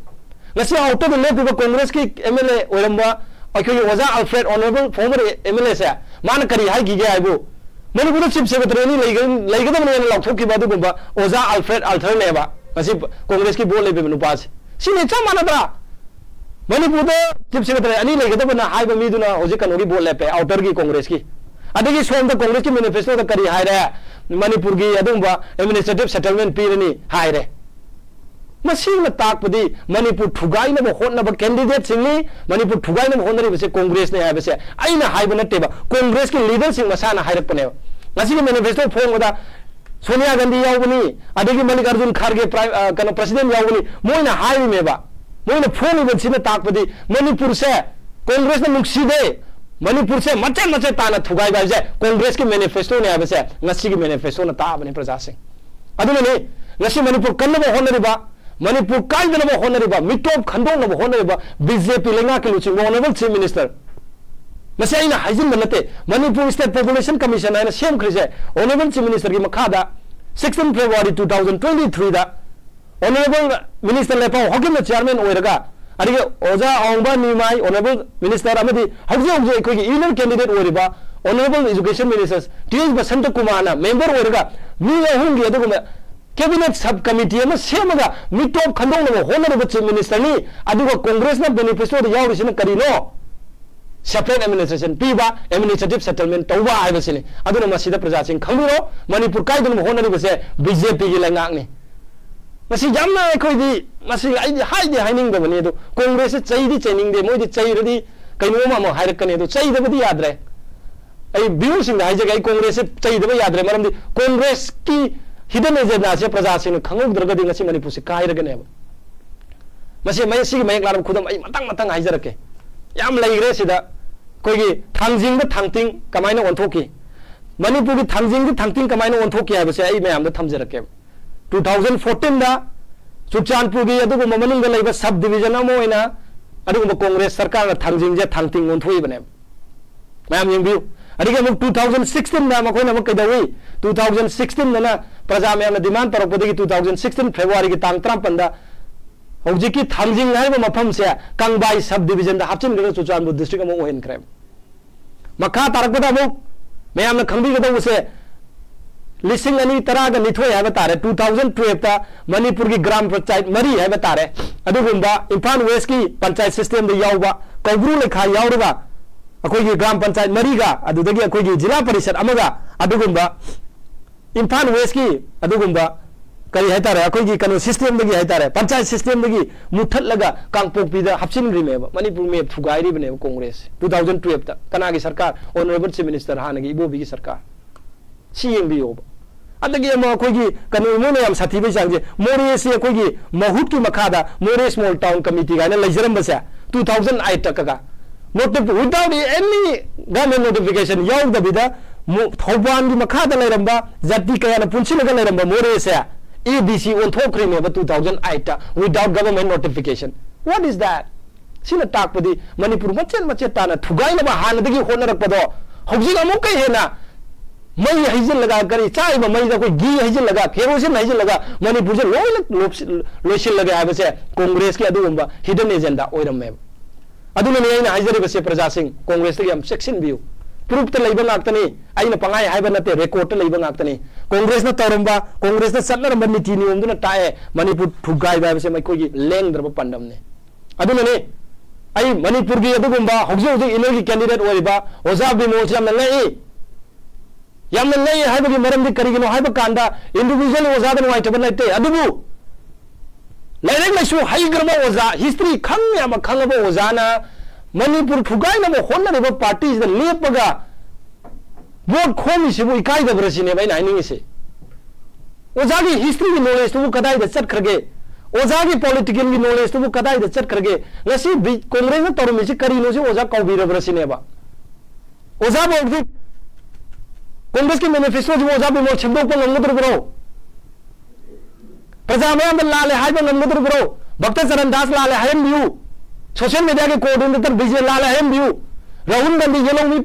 ꯉꯁꯤ outer ꯗ ꯂꯦꯞꯄꯤꯕ Congress ꯀꯤ M L A ꯑꯣꯏꯔꯝꯕ ꯑꯩꯈꯣꯏꯒꯤ ꯑꯣꯖꯥ Alfred, Honourable former M L A ꯁꯦ, ꯃꯥꯅ ꯀꯔꯤ ꯍꯥꯏꯈꯤꯒꯦ ꯍꯥꯏꯕꯨ, ꯃꯅꯤꯄꯨꯔꯗ Chief Secretary ꯑꯅꯤ ꯂꯩꯒ-, ꯂꯩꯒꯗꯕꯅꯦꯅ ꯂꯥꯎꯊꯣꯛꯈꯤꯕ ꯑꯗꯨꯒꯨꯝꯕ ꯑꯣꯖꯥ Alfred Arthur ꯅꯦꯕ ꯉꯁꯤ Congress ꯀꯤ vote ꯂꯦꯞꯄꯤꯕ ꯅꯨꯄꯥꯁꯦ꯫ ꯁꯤꯅꯤ ꯆꯞ ꯃꯥꯟꯅꯗ꯭ꯔꯥ? ꯃꯅꯤꯄꯨꯔꯗ Chief Secretary ꯑꯅꯤ ꯂꯩꯒꯗꯕꯅ ꯍꯥꯏꯕ ꯃꯤꯗꯨꯅ ꯍꯧꯖꯤꯛ ꯀꯩꯅꯣꯒꯤ vote ꯂꯦꯞꯄꯦ, outer ꯒꯤ Congress ꯀꯤ꯫ ꯑꯗꯒꯤ ꯁꯣꯝꯗ Congress ꯀꯤ manifesto ꯗ ꯀꯔꯤ ꯍꯥꯏꯔꯦ? ꯃꯅꯤꯄꯨꯔꯒꯤ ꯑꯗꯨꯒꯨꯝꯕ administrative settlement ꯄꯤꯔꯅꯤ ꯍꯥꯏꯔꯦ꯫ ꯃꯁꯤꯅ ꯇꯥꯛꯄꯗꯤ ꯃꯅꯤꯄꯨꯔ ꯊꯨꯒꯥꯏꯅꯕ ꯍꯣꯠꯅꯕ ꯀꯦꯟꯗꯤꯗꯦꯠꯁꯤꯡꯅꯤ, ꯃꯅꯤꯄꯨꯔ ꯊꯨꯒꯥꯏꯅꯕ ꯍꯣꯠꯅꯔꯤꯕꯁꯦ ꯀꯣꯡꯒ꯭ꯔꯦꯁꯅꯤ ꯍꯥꯏꯕꯁꯦ ꯑꯩꯅ ꯍꯥꯏꯕ ꯅꯠꯇꯦꯕ, ꯀꯣꯡꯒ꯭ꯔꯦꯁꯀꯤ ꯂꯤꯗꯔꯁꯤꯡ ꯃꯁꯥꯅ ꯍꯥꯏꯔꯛꯄꯅꯦꯕ꯫ ꯉꯁꯤꯒꯤ ꯃꯦꯅꯤꯐꯦꯁꯇꯣ ꯐꯣꯡꯕꯗ ꯁꯣꯅꯤꯌꯥ ꯒꯥꯟꯙꯤ ꯌꯥꯎꯕꯅꯤ, ꯑꯗꯒꯤ ꯃꯜꯂꯤꯀꯥꯔꯖꯨꯟ ꯈꯥꯔꯒꯦ ꯄ꯭ꯔꯥꯏ-, ꯑ, ꯀꯩꯅꯣ, ꯄ꯭ꯔꯁꯤꯗꯦꯟ ꯌꯥꯎꯕꯅꯤ, ꯃꯣꯏꯅ ꯍꯥꯏꯔꯤꯃꯦꯕ꯫ ꯃꯣꯏꯅ ꯐꯣꯡꯉꯤꯕꯁꯤꯅ ꯇꯥꯛꯄꯗꯤ ꯃꯅꯤꯄꯨꯔꯁꯦ ꯀꯣꯡꯒ꯭ꯔꯦꯁꯅ ꯅꯨꯡꯁꯤꯗꯦ, ꯃꯅꯤꯄꯨꯔꯁꯦ ꯃꯆꯦꯠ ꯃꯆꯦꯠ ꯇꯥꯅ ꯊꯨꯒꯥꯏꯕ ꯍꯥꯏꯕꯁꯦ ꯀꯣꯡꯒ꯭ꯔꯦꯁꯀꯤ ꯃꯦꯅꯤꯐꯦꯁꯇꯣꯅꯤ ꯍꯥꯏꯕꯁꯦ ꯉꯁꯤꯒꯤ ꯃꯦꯅꯤꯐꯦꯁꯇꯣꯅ ꯇꯥꯛꯑꯕꯅꯤ ꯄ꯭ꯔꯖꯥꯁꯤꯡ꯫ ꯑꯗꯨꯅꯅꯤ ꯉꯁꯤ ꯃꯅꯤꯄꯨꯔ ꯀꯟꯅꯕ ꯍꯣꯠꯅꯔꯤꯕ, ꯃꯅꯤꯄꯨꯔ ꯀꯥꯏꯗꯅꯕ ꯍꯣꯠꯅꯔꯤꯕ, ꯃꯤꯇꯣꯞ ꯈꯟꯗꯣꯛꯅꯕ ꯍꯣꯠꯅꯔꯤꯕ ꯕꯤ ꯖꯦ ꯄꯤ ꯂꯩꯉꯥꯛꯀꯤ ꯂꯨꯆꯤꯡꯕ Honourable Chief Minister, ꯃꯁꯤ ꯑꯩꯅ ꯍꯥꯏꯖꯤꯟꯕ ꯅꯠꯇꯦ, ꯃꯅꯤꯄꯨꯔ State Population Commission ꯍꯥꯏꯅ ꯁꯦꯝꯈ꯭ꯔꯤꯁꯦ Honourable Chief Ministerꯒꯤ ꯃꯈꯥꯗ sixteen February two thousand twenty threeꯗ Honourable Minister ꯂꯦꯄꯥꯎ ꯍꯥꯎꯀꯤꯞꯅ chairman ꯑꯣꯏꯔꯒ, ꯑꯗꯒꯤ ꯑꯣꯖꯥ ꯑꯋꯥꯡꯕ ꯅꯤꯃꯥꯏ Honourable Minister ꯑꯃꯗꯤ ꯍꯧꯖꯤꯛ ꯍꯧꯖꯤꯛ ꯑꯩꯈꯣꯏꯒꯤ inner candidate ꯑꯣꯏꯔꯤꯕ Honourable Education Minister ꯇꯤ ꯑꯦꯁ ꯕꯁꯟꯇ ꯀꯨꯃꯥꯔꯅ member ꯑꯣꯏꯔꯒ ꯃꯤ ꯑꯍꯨꯝꯒꯤ ꯑꯗꯨꯒꯨꯝꯕ cabinet sub committee ꯑꯃ ꯁꯦꯝꯃꯒ ꯃꯤꯇꯣꯞ ꯈꯟꯗꯣꯛꯅꯕ ꯍꯣꯠꯅꯔꯤꯕ Chief Ministerꯅꯤ꯫ ꯑꯗꯨꯒ ꯀꯣꯡꯒ꯭ꯔꯦꯁꯅ manifestoꯗ ꯌꯥꯎꯔꯤꯁꯤꯅ ꯀꯔꯤꯅꯣ? Separate administration ꯄꯤꯕ, administrative settlement ꯇꯧꯕ ꯍꯥꯏꯕꯁꯤꯅꯤ꯫ ꯑꯗꯨꯅ ꯃꯁꯤꯗ ꯄ꯭ꯔꯖꯥꯁꯤꯡ ꯈꯪꯕꯤꯔꯣ, ꯃꯅꯤꯄꯨꯔ ꯀꯥꯏꯗꯅꯕ ꯍꯣꯠꯅꯔꯤꯕꯁꯦ ꯕꯤ ꯖꯦ ꯄꯤꯒꯤ ꯂꯩꯉꯥꯛꯅꯤ꯫ ꯃꯁꯤ ꯌꯥꯝꯅ ꯑꯩꯈꯣꯏꯗꯤ, ꯃꯁꯤ ꯑꯩꯗꯤ ꯍꯥꯏꯗꯤ ꯍꯥꯏꯅꯤꯡꯗꯕꯅꯤ, ꯑꯗꯨ ꯀꯣꯡꯒ꯭ꯔꯦꯁꯁꯦ ꯆꯩꯗꯤ ꯆꯩꯅꯤꯡꯗꯦ, ꯃꯣꯏꯗꯤ ꯆꯩꯔꯗꯤ ꯀꯩꯅꯣꯝ ꯑꯃ ꯍꯥꯏꯔꯛꯀꯅꯤ, ꯑꯗꯨ ꯆꯩꯗꯕꯗꯤ ꯌꯥꯗ꯭ꯔꯦ꯫ ꯑꯩ ꯚ꯭ꯌꯨꯁꯤꯡꯗ ꯍꯥꯏꯖꯒꯦ, ꯑꯩ ꯀꯣꯡꯒ꯭ꯔꯦꯁꯁꯦ ꯆꯩꯗꯕ ꯌꯥꯗ꯭ꯔꯦ, ꯃꯔꯝꯗꯤ ꯀꯣꯡꯒ꯭ꯔꯦꯁꯀꯤ hidden agendaꯁꯦ ꯄ꯭ꯔꯖꯥꯁꯤꯡꯅ ꯈꯪꯍꯧꯗ꯭ꯔꯒꯗꯤ ꯉꯁꯤ ꯃꯅꯤꯄꯨꯔꯁꯦ ꯀꯥꯏꯔꯒꯅꯦꯕ꯫ ꯃꯁꯤ ꯃꯌꯦꯛ, ꯁꯤꯒꯤ ꯃꯌꯦꯛ ꯂꯥꯅꯕ ꯈꯨꯗꯝ ꯑꯩ ꯃꯊꯪ ꯃꯊꯪ ꯍꯥꯏꯖꯔꯛꯀꯦ, ꯌꯥꯝ ꯂꯩꯈ꯭ꯔꯦ ꯁꯤꯗ꯫ ꯑꯩꯈꯣꯏꯒꯤ ꯊꯥꯡꯖꯤꯡꯗ ꯊꯥꯡꯇꯤꯡ ꯀꯃꯥꯏꯅ ꯑꯣꯟꯊꯣꯛꯈꯤ? ꯃꯅꯤꯄꯨꯔꯒꯤ ꯊꯥꯡꯖꯤꯡꯗ ꯊꯥꯡꯇꯤꯡ ꯀꯃꯥꯏꯅ ꯑꯣꯟꯊꯣꯛꯈꯤ ꯍꯥꯏꯕꯁꯦ ꯑꯩ ꯃꯌꯥꯝꯗ ꯊꯝꯖꯔꯛꯀꯦꯕ꯫ Two thousand fourteenꯗ ꯆꯨꯔꯆꯥꯟꯄꯨꯔꯒꯤ ꯑꯗꯨꯒꯨꯝꯕ ꯃꯅꯨꯡꯗ ꯂꯩꯕ sub division ꯑꯃ ꯑꯣꯏꯅ ꯑꯗꯨꯒꯨꯝꯕ ꯀꯣꯡꯒ꯭ꯔꯦꯁ ꯁꯔꯀꯥꯔꯅ ꯊꯥꯡꯖꯤꯡꯁꯦ ꯊꯥꯡꯇꯤꯡ ꯑꯣꯟꯊꯣꯛꯏꯕꯅꯦꯕ꯫ ꯃꯌꯥꯝ ꯌꯦꯡꯕꯤꯌꯨ꯫ ꯑꯗꯒꯤ ꯑꯃꯨꯛ two thousand sixteenꯗ ꯃꯈꯣꯏꯅ ꯑꯃꯨꯛ ꯀꯩꯗꯧꯏ? Two thousand sixteenꯗꯅ ꯄ꯭ꯔꯖꯥ ꯃꯌꯥꯝꯅ demand ꯇꯧꯔꯛꯄꯗꯒꯤ two thousand sixteen Februaryꯒꯤ ꯇꯥꯡ ꯇꯔꯥꯃꯥꯄꯟꯗ ꯍꯧꯖꯤꯛꯀꯤ ꯊꯥꯡꯖꯤꯡ ꯍꯥꯏꯔꯤꯕ ꯃꯐꯝꯁꯦ ꯀꯪꯕꯥꯏ sub divisionꯗ ꯍꯥꯞꯆꯤꯟꯈ꯭ꯔꯒ ꯆꯨꯔꯆꯥꯟꯄꯨꯔ district ꯑꯃ ꯑꯣꯏꯍꯟꯈ꯭ꯔꯦ꯫ ꯃꯈꯥ ꯇꯥꯔꯛꯄꯗ ꯑꯃꯨꯛ ꯃꯌꯥꯝꯅ ꯈꯪꯕꯤꯒꯗꯧꯕꯁꯦ, ꯂꯤꯁꯤꯡ ꯑꯅꯤ ꯇꯔꯥꯒ ꯅꯤꯊꯣꯏ ꯍꯥꯏꯕ ꯇꯥꯔꯦ, two thousand twelveꯇ ꯃꯅꯤꯄꯨꯔꯒꯤ ꯒ꯭ꯔꯥꯝ ꯄꯟꯆꯥꯌꯠ ꯃꯔꯤ ꯍꯥꯏꯕ ꯇꯥꯔꯦ, ꯑꯗꯨꯒꯨꯝꯕ ꯏꯝꯐꯥꯜ Westꯀꯤ ꯄꯟꯆꯥꯌꯠ systemꯗ ꯌꯥꯎꯕ, ꯀꯧꯕ꯭ꯔꯨ ꯂꯩꯈꯥ ꯌꯥꯎꯔꯒ ꯑꯩꯈꯣꯏꯒꯤ ꯒ꯭ꯔꯥꯝ ꯄꯟꯆꯥꯌꯠ ꯃꯔꯤꯒ, ꯑꯗꯨꯗꯒꯤ ꯑꯩꯈꯣꯏꯒꯤ ꯖꯤꯂꯥ ꯄꯔꯤꯁꯠ ꯑꯃꯒ, ꯑꯗꯨꯒꯨꯝꯕ ꯏꯝꯐꯥꯜ Westꯀꯤ ꯑꯗꯨꯒꯨꯝꯕ ꯀꯔꯤ ꯍꯥꯏꯇꯥꯔꯦ, ꯑꯩꯈꯣꯏꯒꯤ ꯀꯩꯅꯣ system ꯗꯒꯤ ꯍꯥꯏꯇꯥꯔꯦ, ꯄꯟꯆꯥꯌꯠ system ꯗꯒꯤ ꯃꯨꯠꯊꯠꯂꯒ ꯀꯥꯡꯄꯣꯛꯄꯤꯗ ꯍꯥꯞꯆꯤꯟꯈ꯭ꯔꯤꯃꯦꯕ꯫ Manipur map ꯊꯨꯒꯥꯏꯔꯤꯕꯅꯦꯕ Congress. Two thousand twelve ꯇ ꯀꯅꯥꯒꯤ ꯁꯔꯀꯥꯔ? Honourable Chief Minister ꯍꯥꯟꯅꯒꯤ ꯏꯕꯣꯕꯤꯒꯤ ꯁꯔꯀꯥꯔ꯫ ꯁꯤ ꯌꯦꯡꯕꯤꯌꯣꯕ꯫ ꯑꯗꯒꯤ ꯑꯃ ꯑꯩꯈꯣꯏꯒꯤ ꯀꯩꯅꯣ, ꯃꯣꯏꯅ ꯌꯥꯝ ꯁꯥꯊꯤꯕꯩ ꯆꯥꯡꯁꯦ, ꯃꯣꯔꯦꯁꯦ ꯑꯩꯈꯣꯏꯒꯤ ꯃꯍꯨꯠꯀꯤ ꯃꯈꯥꯗ ꯃꯣꯔꯦ Small Town Committee ꯀꯥꯏꯅ ꯂꯩꯖꯔꯝꯕꯁꯦ, two thousand eight ꯇ ꯀꯀꯥ, notif-, without any government notification ꯌꯥꯎꯗꯕꯤꯗ ꯃꯣ-, ꯊꯧꯕꯥꯜꯒꯤ ꯃꯈꯥꯗ ꯂꯩꯔꯝꯕ ꯖꯥꯇꯤ ꯀꯌꯥꯅ ꯄꯨꯟꯁꯤꯜꯂꯒ ꯂꯩꯔꯝꯕ ꯃꯣꯔꯦꯁꯦ A D C ꯑꯣꯟꯊꯣꯛꯈ꯭ꯔꯤꯅꯦꯕ two thousand eight ꯇ, without government notification. What is that? ꯁꯤꯅ ꯇꯥꯛꯄꯗꯤ ꯃꯅꯤꯄꯨꯔ ꯃꯆꯦꯠ ꯃꯆꯦꯠ ꯇꯥꯅ ꯊꯨꯒꯥꯏꯅꯕ ꯍꯥꯟꯅꯗꯒꯤ ꯍꯣꯠꯅꯔꯛꯄꯗꯣ ꯍꯧꯖꯤꯛ ꯑꯃꯨꯛꯀ ꯍꯦꯟꯅ ꯃꯩ ꯍꯩꯖꯤꯜꯂꯒ, ꯀꯔꯤ, ꯆꯥꯛꯏꯕ ꯃꯩꯗ ꯑꯩꯈꯣꯏ ꯘꯤ ꯍꯩꯖꯤꯜꯂꯒ, ꯀꯦꯔꯣꯁꯤꯟ ꯍꯩꯖꯤꯜꯂꯒ ꯃꯅꯤꯄꯨꯔꯁꯦ ꯂꯣꯏꯅ ꯂꯣꯞꯁꯤ-, ꯂꯣꯏꯁꯤꯜꯂꯒꯦ ꯍꯥꯏꯕꯁꯦ ꯀꯣꯡꯒ꯭ꯔꯦꯁꯀꯤ ꯑꯗꯨꯒꯨꯝꯕ hidden agenda ꯑꯣꯏꯔꯝꯃꯦꯕ꯫ ꯑꯗꯨꯅꯅꯦ ꯑꯩꯅ ꯍꯥꯏꯖꯔꯤꯕꯁꯦ, ꯄ꯭ꯔꯖꯥꯁꯤꯡ, ꯀꯣꯡꯒ꯭ꯔꯦꯁꯇꯒꯤ ꯌꯥꯝ ꯆꯦꯛꯁꯤꯟꯕꯤꯌꯨ꯫ Proof ꯇ ꯂꯩꯕ ꯉꯥꯛꯇꯅꯤ, ꯑꯩꯅ ꯄꯪꯍꯥꯏ ꯍꯥꯏꯕ ꯅꯠꯇꯦ, record ꯇ ꯂꯩꯕ ꯉꯥꯛꯇꯅꯤ꯫ ꯀꯣꯡꯒ꯭ꯔꯦꯁꯅ ꯇꯧꯔꯝꯕ, ꯀꯣꯡꯒ꯭ꯔꯦꯁꯅ ꯆꯠꯅꯔꯝꯕ ꯅꯤꯇꯤ ꯅꯤꯌꯣꯝꯗꯨꯅ ꯇꯥꯛꯑꯦ, ꯃꯅꯤꯄꯨꯔ ꯊꯨꯒꯥꯏꯕ ꯍꯥꯏꯕꯁꯦ ꯃꯈꯣꯏꯒꯤ ꯂꯦꯡꯗ꯭ꯔꯕ ꯄꯥꯟꯗꯝꯅꯤ꯫ ꯑꯗꯨꯅꯅꯤ ꯑꯩ ꯃꯅꯤꯄꯨꯔꯒꯤ ꯑꯗꯨꯒꯨꯝꯕ ꯍꯧꯖꯤꯛ ꯍꯧꯖꯤꯛ ꯏꯅꯦꯒꯤ candidate ꯑꯣꯏꯔꯤꯕ ꯑꯣꯖꯥ ꯕꯤꯃꯣꯜꯁꯤ ꯌꯥꯝꯅ ꯉꯛꯏ꯫ ꯌꯥꯝꯅ ꯉꯛꯏ ꯍꯥꯏꯕꯒꯤ ꯃꯔꯝꯗꯤ ꯀꯔꯤꯒꯤꯅꯣ ꯍꯥꯏꯕ ꯀꯥꯟꯗ, individual ꯑꯣꯖꯥꯗ ꯅꯨꯡꯉꯥꯏꯇꯕ ꯂꯩꯇꯦ, ꯑꯗꯨꯕꯨ ꯂꯥꯏꯔꯤꯛ ꯂꯥꯏꯁꯨ ꯍꯩꯈ꯭ꯔꯕ ꯑꯣꯖꯥ, history ꯈꯪ ꯌꯥꯕ ꯈꯪꯉꯕ ꯑꯣꯖꯥꯅ ꯃꯅꯤꯄꯨꯔ ꯊꯨꯒꯥꯏꯅꯕ ꯍꯣꯠꯅꯔꯤꯕ party ꯁꯤꯗ ꯂꯦꯞꯄꯒ vote ꯈꯣꯝꯃꯤꯁꯤꯕꯨ ꯏꯀꯥꯏꯗꯕ꯭ꯔꯥ ꯁꯤꯅꯦꯕ ꯑꯩꯅ ꯍꯥꯏꯅꯤꯡꯉꯤꯁꯤ꯫ ꯑꯣꯖꯥꯒꯤ history ꯒꯤ knowledge ꯇꯨꯕꯨ ꯀꯗꯥꯏꯗ ꯆꯠꯈ꯭ꯔꯒꯦ? ꯑꯣꯖꯥꯒꯤ political ꯒꯤ knowledge ꯇꯨꯕꯨ ꯀꯗꯥꯏꯗ ꯆꯠꯈ꯭ꯔꯒꯦ? ꯉꯁꯤ ꯕꯤ-, ꯀꯣꯡꯒ꯭ꯔꯦꯁꯅ ꯇꯧꯔꯝꯃꯤꯁꯤ ꯀꯔꯤꯅꯣ ꯁꯤ ꯑꯣꯖꯥ ꯀꯥꯎꯕꯤꯔꯕ꯭ꯔꯥ ꯁꯤꯅꯦꯕ꯫ ꯑꯣꯖꯥꯕꯨ ꯍꯧꯖꯤꯛ ꯀꯣꯡꯒ꯭ꯔꯦꯁꯀꯤ manifesto ꯁꯤꯕꯨ ꯑꯣꯖꯥ ꯕꯤꯃꯣꯜ ꯁꯦꯝꯗꯣꯛꯄ ꯉꯝꯒꯗꯧꯔꯤꯕ꯭ꯔꯣ? ꯄ꯭ꯔꯖꯥ ꯃꯌꯥꯝꯗ ꯂꯥꯜꯂꯦ ꯍꯥꯏꯕ ꯉꯝꯒꯗꯧꯔꯤꯕ꯭ꯔꯣ? ꯚꯛꯇ ꯆꯔꯟ ꯗꯥꯁ ꯂꯥꯜꯂꯦ ꯍꯥꯏꯍꯟꯕꯤꯌꯨ꯫ Social media ꯒꯤ coordinator ꯕꯤꯖꯦ ꯂꯥꯜꯂꯦ ꯍꯥꯏꯍꯟꯕꯤꯌꯨ꯫ ꯔꯥꯍꯨꯜ ꯒꯥꯟꯙꯤ ꯌꯦꯜꯍꯧꯃꯤ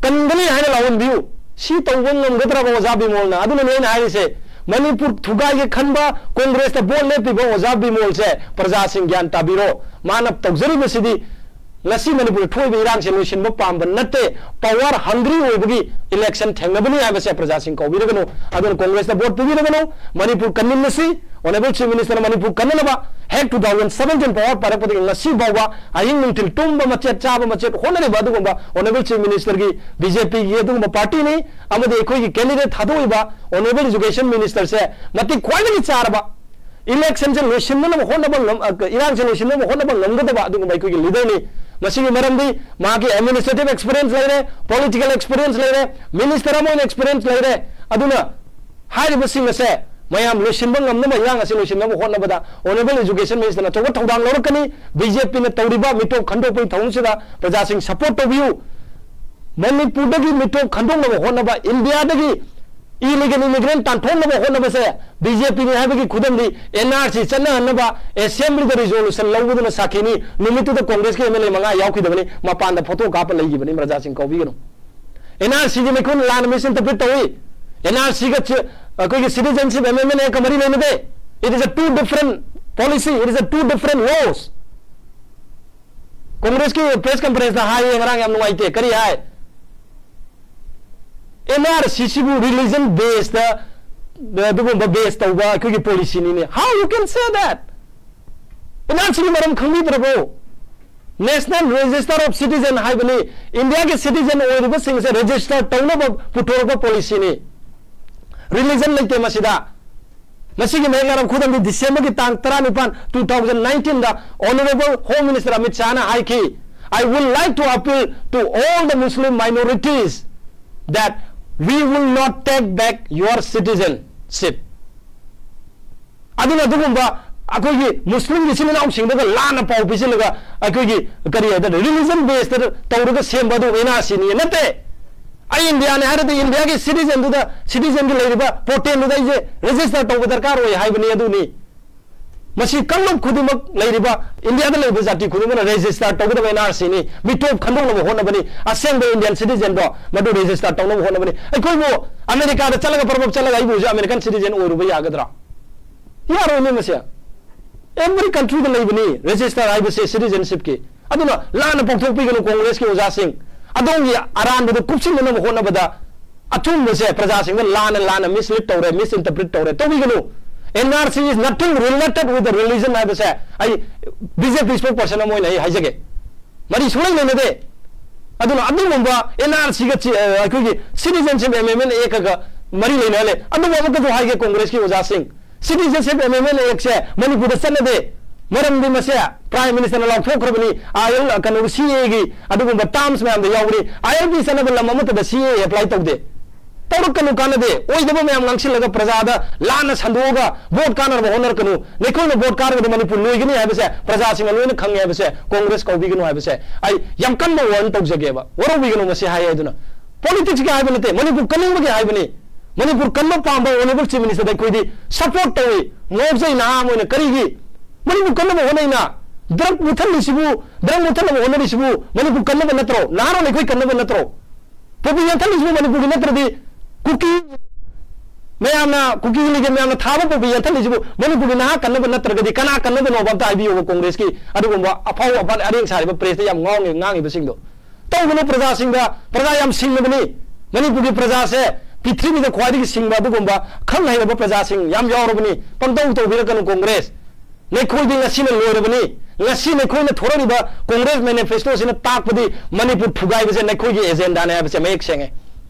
ꯀꯟꯒꯅꯤ ꯍꯥꯏꯅ ꯂꯥꯎꯍꯟꯕꯤꯌꯨ꯫ ꯁꯤ ꯇꯧꯕ ꯉꯝꯒꯗ꯭ꯔꯕ ꯑꯣꯖꯥ ꯕꯤꯃꯣꯜꯅ? ꯑꯗꯨꯅꯅꯦ ꯑꯩꯅ ꯍꯥꯏꯔꯤꯁꯦ, ꯃꯅꯤꯄꯨꯔ ꯊꯨꯒꯥꯏꯒꯦ ꯈꯟꯕ ꯀꯣꯡꯒ꯭ꯔꯦꯁꯇ vote ꯂꯦꯞꯄꯤꯕ ꯑꯣꯖꯥ ꯕꯤꯃꯣꯜꯁꯦ ꯄ꯭ꯔꯖꯥꯁꯤꯡ ꯒ꯭ꯌꯥꯟ ꯇꯥꯕꯤꯔꯣ꯫ ꯃꯥꯅ ꯇꯧꯖꯔꯤꯕꯁꯤꯗꯤ ꯉꯁꯤ ꯃꯅꯤꯄꯨꯔꯗ ꯊꯣꯛꯏꯕ ꯏꯔꯥꯡꯁꯦ ꯂꯣꯏꯁꯤꯟꯕ ꯄꯥꯝꯕ ꯅꯠꯇꯦ, power hungry ꯑꯣꯏꯕꯒꯤ election ꯊꯦꯡꯅꯕꯅꯤ ꯍꯥꯏꯕꯁꯦ ꯄ꯭ꯔꯖꯥꯁꯤꯡ ꯀꯥꯎꯕꯤꯔꯒꯅꯨ꯫ ꯑꯗꯨꯅ Congressꯇ vote ꯄꯤꯕꯤꯔꯒꯅꯨ꯫ Manipur ꯀꯟꯃꯤꯟꯅꯁꯤ꯫ Honourable Chief Ministerꯅ Manipur ꯀꯟꯅꯅꯕ ꯍꯦꯛ two thousand seventeen power ꯄꯥꯏꯔꯛꯄꯗꯒꯤ ꯉꯁꯤ ꯐꯥꯎꯕ ꯑꯍꯤꯡ ꯅꯨꯡꯊꯤꯜ ꯇꯨꯝꯕ ꯃꯆꯦꯠ, ꯆꯥꯕ ꯃꯆꯦꯠ ꯍꯣꯠꯅꯔꯤꯕ ꯑꯗꯨꯒꯨꯝꯕ Honourable Chief Ministerꯒꯤ BJPꯒꯤ ꯑꯗꯨꯒꯨꯝꯕ partyꯅꯤ꯫ ꯑꯃꯗꯤ ꯑꯩꯈꯣꯏꯒꯤ candidate ꯊꯥꯗꯣꯛꯏꯕ Honourable Education Ministerꯁꯦ ꯃꯇꯤꯛ ꯈ꯭ꯋꯥꯏꯗꯒꯤ ꯆꯥꯔꯕ, electionꯁꯦ ꯂꯣꯏꯁꯤꯟꯅꯅꯕ ꯍꯣꯠꯅꯕ ꯉꯝ-, ꯑ, ꯏꯔꯥꯡꯁꯦ ꯂꯣꯏꯁꯤꯟꯅꯕ ꯍꯣꯠꯅꯕ ꯉꯝꯒꯗꯕ ꯑꯗꯨꯒꯨꯝꯕ ꯑꯩꯈꯣꯏꯒꯤ leaderꯅꯤ꯫ ꯃꯁꯤꯒꯤ ꯃꯔꯝꯗꯤ ꯃꯥꯒꯤ administrative experience ꯂꯩꯔꯦ, political experience ꯂꯩꯔꯦ, minister ꯑꯃ ꯑꯣꯏꯅ experience ꯂꯩꯔꯦ꯫ ꯑꯗꯨꯅ ꯍꯥꯏꯔꯤꯕꯁꯤꯡ ꯑꯁꯦ ꯃꯌꯥꯝ ꯂꯣꯏꯁꯤꯟꯕ ꯉꯝꯅꯕ, ꯏꯔꯥꯡ ꯑꯁꯤ ꯂꯣꯏꯁꯤꯟꯅꯕ ꯍꯣꯠꯅꯕꯗ Honourable Education Ministerꯅ ꯑꯆꯧꯕ ꯊꯧꯗꯥꯡ ꯂꯧꯔꯛꯀꯅꯤ꯫ BJPꯅ ꯇꯧꯔꯤꯕ ꯃꯤꯇꯣꯞ ꯈꯟꯗꯣꯛꯄꯒꯤ ꯊꯧꯑꯣꯡꯁꯤꯗ ꯄ꯭ꯔꯖꯥꯁꯤꯡ support ꯇꯧꯕꯤꯌꯨ꯫ ꯃꯅꯤꯄꯨꯔꯗꯒꯤ ꯃꯤꯇꯣꯞ ꯈꯟꯗꯣꯛꯅꯕ ꯍꯣꯠꯅꯕ, ꯏꯟꯗꯤꯌꯥꯗꯒꯤ illegal immigrant ꯇꯥꯟꯊꯣꯛꯅꯕ ꯍꯣꯠꯅꯕꯁꯦ BJPꯅꯤ ꯍꯥꯏꯕꯒꯤ ꯈꯨꯗꯝꯗꯤ NRC ꯆꯠꯅꯍꯟꯅꯕ assemblyꯗ resolution ꯂꯧꯕꯗꯨꯅ ꯁꯥꯈꯤꯅꯤ꯫ ꯅꯨꯃꯤꯠꯇꯨꯗ Congressꯀꯤ MLA ꯃꯉꯥ ꯌꯥꯎꯈꯤꯗꯕꯅꯤ, ꯃꯄꯥꯟꯗ photo ꯀꯥꯞꯄ ꯂꯩꯈꯤꯕꯅꯤ, ꯄ꯭ꯔꯖꯥꯁꯤꯡ ꯀꯥꯎꯕꯤꯒꯅꯨ꯫ NRCꯒꯤ ꯃꯈꯣꯏꯅ ꯂꯥꯟꯅ misinterpret ꯇꯧꯏ꯫ NRCꯒ ꯆ-, ꯑꯩꯈꯣꯏꯒꯤ citizenship amendment ꯀ ꯃꯔꯤ ꯂꯩꯅꯗꯦ꯫ It is a two different policy, it is a two different laws꯫ Congressꯀꯤ press conferenceꯇ ꯍꯥꯏꯌꯦ ꯉꯔꯥꯡ, ꯌꯥꯝ ꯅꯨꯡꯉꯥꯏꯇꯦ꯫ ꯀꯔꯤ ꯍꯥꯏ? NRCꯁꯤꯕꯨ religion basedꯇ, ꯑꯗꯨꯒꯨꯝꯕ base ꯇꯧꯕ ꯑꯩꯈꯣꯏꯒꯤ policyꯅꯤꯅꯦ꯫ How you can say that? NRCꯒꯤ ꯃꯔꯝ ꯈꯪꯕꯤꯗ꯭ꯔꯕꯣ? National Register of Citizen ꯍꯥꯏꯕꯅꯤ꯫ ꯏꯟꯗꯤꯌꯥꯒꯤ citizen ꯑꯣꯏꯔꯤꯕꯁꯤꯡꯁꯦ register ꯇꯧꯅꯕ ꯄꯨꯊꯣꯔꯛꯄ policyꯅꯤ꯫ Religion ꯂꯩꯇꯦ ꯃꯁꯤꯗ꯫ ꯃꯁꯤꯒꯤ ꯃꯍꯦꯛ ꯂꯥꯅꯕ ꯈꯨꯗꯝꯗꯤ Decemberꯒꯤ ꯇꯥꯡ ꯇꯔꯥꯅꯤꯄꯥꯟ, two thousand nineteenꯗ Honourable Home Minister Amit Shahꯅ ꯍꯥꯏꯈꯤ, "I would like to appeal to all the Muslim minorities that we will not take back your citizenship." ꯑꯗꯨꯅ ꯑꯗꯨꯒꯨꯝꯕ ꯑꯩꯈꯣꯏꯒꯤ ꯃꯨꯁꯂꯤꯝꯒꯤ ꯏꯆꯤꯜ ꯏꯅꯥꯎꯁꯤꯡꯗꯒ ꯂꯥꯟꯅ ꯄꯥꯎ ꯄꯤꯁꯤꯜꯂꯒ ꯑꯩꯈꯣꯏꯒꯤ ꯀꯔꯤ ꯍꯥꯏꯇꯥꯔꯦ, religion basedꯇ ꯇꯧꯔꯒ ꯁꯦꯝꯕ ꯑꯗꯨꯒꯨꯝꯕ NRCꯅꯤ ꯅꯠꯇꯦ꯫ ꯑꯩ ꯏꯟꯗꯤꯌꯥꯅꯤ ꯍꯥꯏꯔꯗꯤ ꯏꯟꯗꯤꯌꯥꯒꯤ citizenꯗꯨꯗ, citizenꯒꯤ ꯂꯩꯔꯤꯕ portalꯗꯨꯗ ꯑꯩꯁꯦ register ꯇꯧꯕ ꯗꯔꯀꯥꯔ ꯑꯣꯏ ꯍꯥꯏꯕꯅꯤ꯫ ꯑꯗꯨꯅꯤ ꯃꯁꯤ ꯀꯥꯡꯂꯨꯞ ꯈꯨꯗꯤꯡꯃꯛ ꯂꯩꯔꯤꯕ ꯏꯟꯗꯤꯌꯥꯗ ꯂꯩꯔꯤꯕ ꯖꯥꯇꯤ ꯈꯨꯗꯤꯡꯃꯛꯅ register ꯇꯧꯒꯗꯕ NRCꯅꯤ꯫ ꯃꯤꯇꯣꯞ ꯈꯟꯗꯣꯛꯅꯕ ꯍꯣꯠꯅꯕꯅꯤ꯫ ꯑꯁꯦꯡꯕ Indian citizenꯗꯣ ꯃꯗꯨ register ꯇꯧꯅꯕ ꯍꯣꯠꯅꯕꯅꯤ꯫ ꯑꯩꯈꯣꯏꯕꯨ ꯑꯃꯦꯔꯤꯀꯥꯗ ꯆꯠꯂꯒ ꯄꯔꯕꯞ ꯆꯠꯂꯒ ꯑꯩꯕꯨ ꯍꯧꯖꯤꯛ American citizen ꯑꯣꯏꯔꯨꯕ ꯌꯥꯒꯗ꯭ꯔꯥ? ꯌꯥꯔꯣꯏꯅꯦ ꯃꯁꯦ꯫ Every countryꯗ ꯂꯩꯕꯅꯤ register ꯍꯥꯏꯕꯁꯦ citizenshipꯀꯤ꯫ ꯑꯗꯨꯅ ꯂꯥꯟꯅ ꯄꯥꯡꯊꯣꯛꯄꯤꯒꯅꯨ ꯀꯣꯡꯒ꯭ꯔꯦꯁꯀꯤ ꯑꯣꯖꯥꯁꯤꯡ꯫ ꯑꯗꯣꯝꯒꯤ ꯑꯔꯥꯟꯕꯗꯨ ꯀꯨꯞꯁꯤꯟꯅꯅꯕ ꯍꯣꯠꯅꯕꯗ ꯑꯆꯨꯝꯕꯁꯦ ꯄ꯭ꯔꯖꯥꯁꯤꯡꯗ ꯂꯥꯟꯅ ꯂꯥꯟꯅ mislead ꯇꯧꯔꯦ, misinterpret ꯇꯧꯔꯦ, ꯇꯧꯕꯤꯒꯅꯨ꯫ N R C is nothing related with the religion ꯍꯥꯏꯕꯁꯦ ꯑꯩ B J P spokesperson ꯑꯃ ꯑꯣꯏꯅ ꯑꯩ ꯍꯥꯏꯖꯒꯦ꯫ ꯃꯔꯤ ꯁꯨꯡꯂꯩ ꯂꯩꯅꯗꯦ꯫ ꯑꯗꯨꯅ ꯑꯗꯨꯒꯨꯝꯕ N R C ꯒ ꯆꯤ-, ꯑ, ꯑꯩꯈꯣꯏꯒꯤ Citizenship Amendment Act ꯀ ꯃꯔꯤ ꯂꯩꯅꯍꯜꯂꯦ꯫ ꯑꯗꯨꯕꯨ ꯑꯃꯨꯛꯀꯁꯨ ꯍꯥꯏꯒꯦ ꯀꯣꯡꯒ꯭ꯔꯦꯁꯀꯤ ꯑꯣꯖꯥꯁꯤꯡ, Citizenship Amendment Act ꯁꯦ ꯃꯅꯤꯄꯨꯔꯗ ꯆꯠꯅꯗꯦ꯫ ꯃꯔꯝꯗꯤ ꯃꯁꯦ Prime Minister ꯅ ꯂꯥꯎꯊꯣꯛꯈ꯭ꯔꯕꯅꯤ, I L, ꯀꯩꯅꯣ, C A A ꯒꯤ ꯑꯗꯨꯒꯨꯝꯕ terms ꯃꯌꯥꯝꯗ ꯌꯥꯎꯕꯅꯤ꯫ I L P ꯆꯠꯅꯕ ꯂꯝ ꯑꯃꯠꯇꯗ C A A apply ꯇꯧꯗꯦ꯫ ꯇꯧꯔꯛꯀꯅꯨ, ꯀꯥꯟꯅꯗꯦ꯫ ꯑꯣꯏꯗꯕ ꯃꯌꯥꯝ ꯉꯥꯡꯁꯤꯜꯂꯒ ꯄ꯭ꯔꯖꯥꯗ ꯂꯥꯟꯅ ꯁꯟꯗꯣꯛꯑꯒ vote ꯀꯥꯟꯅꯅꯕ ꯍꯣꯠꯅꯔꯛꯀꯅꯨ꯫ ꯅꯈꯣꯏꯅ vote ꯀꯥꯔꯒꯗꯤ ꯃꯅꯤꯄꯨꯔ ꯂꯣꯏꯒꯅꯤ ꯍꯥꯏꯕꯁꯦ ꯄ꯭ꯔꯖꯥꯁꯤꯡꯅ ꯂꯣꯏꯅ ꯈꯪꯉꯦ ꯍꯥꯏꯕꯁꯦ ꯀꯣꯡꯒ꯭ꯔꯦꯁ ꯀꯧꯕꯤꯒꯅꯨ ꯍꯥꯏꯕꯁꯦ ꯑꯩ ꯌꯥꯝ ꯀꯟꯕ warn ꯇꯧꯖꯒꯦꯕ꯫ ꯋꯥꯔꯧꯕꯤꯒꯅꯨ ꯃꯁꯤ ꯍꯥꯏ ꯍꯥꯏꯗꯨꯅ꯫ Politics ꯀꯤ ꯍꯥꯏꯕ ꯅꯠꯇꯦ, ꯃꯅꯤꯄꯨꯔ ꯀꯟꯅꯤꯡꯕꯒꯤ ꯍꯥꯏꯕꯅꯤ꯫ ꯃꯅꯤꯄꯨꯔ ꯀꯟꯕ ꯄꯥꯝꯕ Honourable Chief Minister ꯗ ꯑꯩꯈꯣꯏꯗꯤ support ꯇꯧꯏ, ꯉꯥꯎꯖꯩ꯫ ꯅꯍꯥ ꯑꯃ ꯑꯣꯏꯅ ꯀꯔꯤꯒꯤ ꯃꯅꯤꯄꯨꯔ ꯀꯟꯅꯕ ꯍꯣꯠꯅꯩꯅ? Drug ꯃꯨꯊꯠꯂꯤꯁꯤꯕꯨ, drug ꯃꯨꯊꯠꯅꯕ ꯍꯣꯠꯅꯔꯤꯁꯤꯕꯨ ꯃꯅꯤꯄꯨꯔ ꯀꯟꯅꯕ ꯅꯠꯇ꯭ꯔꯣ? ꯅꯍꯥꯔꯣꯜ ꯑꯩꯈꯣꯏ ꯀꯟꯅꯕ ꯅꯠꯇ꯭ꯔꯣ? ꯄꯣꯄꯤ ꯌꯥꯟꯊꯠꯂꯤꯁꯤꯕꯨ ꯃꯅꯤꯄꯨꯔꯒꯤ ꯅꯠꯇ꯭ꯔꯗꯤ ꯀꯨꯀꯤ ꯃꯌꯥꯝꯅ, ꯀꯨꯀꯤ ꯂꯤꯒꯦꯜ ꯃꯌꯥꯝꯅ ꯊꯥꯕ ꯄꯣꯄꯤ ꯌꯥꯟꯊꯠꯂꯤꯁꯤꯕꯨ ꯃꯅꯤꯄꯨꯔꯒꯤ ꯅꯍꯥ ꯀꯟꯅꯕ ꯅꯠꯇ꯭ꯔꯒꯗꯤ ꯀꯅꯥ ꯀꯟꯅꯕꯅꯣꯕ? ꯑꯝꯇ ꯍꯥꯏꯕꯤꯌꯣꯕ꯫ ꯀꯣꯡꯒ꯭ꯔꯦꯁꯀꯤ ꯑꯗꯨꯒꯨꯝꯕ ꯑꯐꯥꯎ ꯑꯐꯥꯟ ꯑꯔꯦꯡ ꯁꯥꯔꯤꯕ press ꯇ ꯌꯥꯝ ꯉꯥꯡꯉꯤ, ꯉꯥꯡꯉꯤꯕꯁꯤꯡꯗꯣ꯫ ꯇꯧꯒꯅꯨ ꯄ꯭ꯔꯖꯥꯁꯤꯡꯗ, ꯄ꯭ꯔꯖꯥ ꯌꯥꯝ ꯁꯤꯡꯂꯕꯅꯤ꯫ ꯃꯅꯤꯄꯨꯔꯒꯤ ꯄ꯭ꯔꯖꯥꯁꯦ ꯄ꯭ꯔꯤꯊꯤꯕꯤꯗ ꯈ꯭ꯋꯥꯏꯗꯒꯤ ꯁꯤꯡꯕ ꯑꯗꯨꯒꯨꯝꯕ ꯈꯪ ꯍꯩꯔꯕ ꯄ꯭ꯔꯖꯥꯁꯤꯡ ꯌꯥꯝ ꯌꯥꯎꯔꯕꯅꯤ꯫ ꯄꯪꯇꯧ ꯇꯧꯕꯤꯔꯛꯀꯅꯨ ꯀꯣꯡꯒ꯭ꯔꯦꯁ꯫ ꯅꯈꯣꯏꯗꯤ ꯉꯁꯤꯅ ꯂꯣꯏꯔꯕꯅꯤ꯫ ꯉꯁꯤ ꯅꯈꯣꯏꯅ ꯊꯣꯔꯛꯂꯤꯕ ꯀꯣꯡꯒ꯭ꯔꯦꯁ manifesto ꯁꯤꯅ ꯇꯥꯛꯄꯗꯤ ꯃꯅꯤꯄꯨꯔ ꯊꯨꯒꯥꯏꯕꯁꯦ ꯅꯈꯣꯏꯒꯤ agenda ꯅꯦ ꯍꯥꯏꯕꯁꯦ ꯃꯌꯦꯛ ꯁꯦꯡꯉꯦ꯫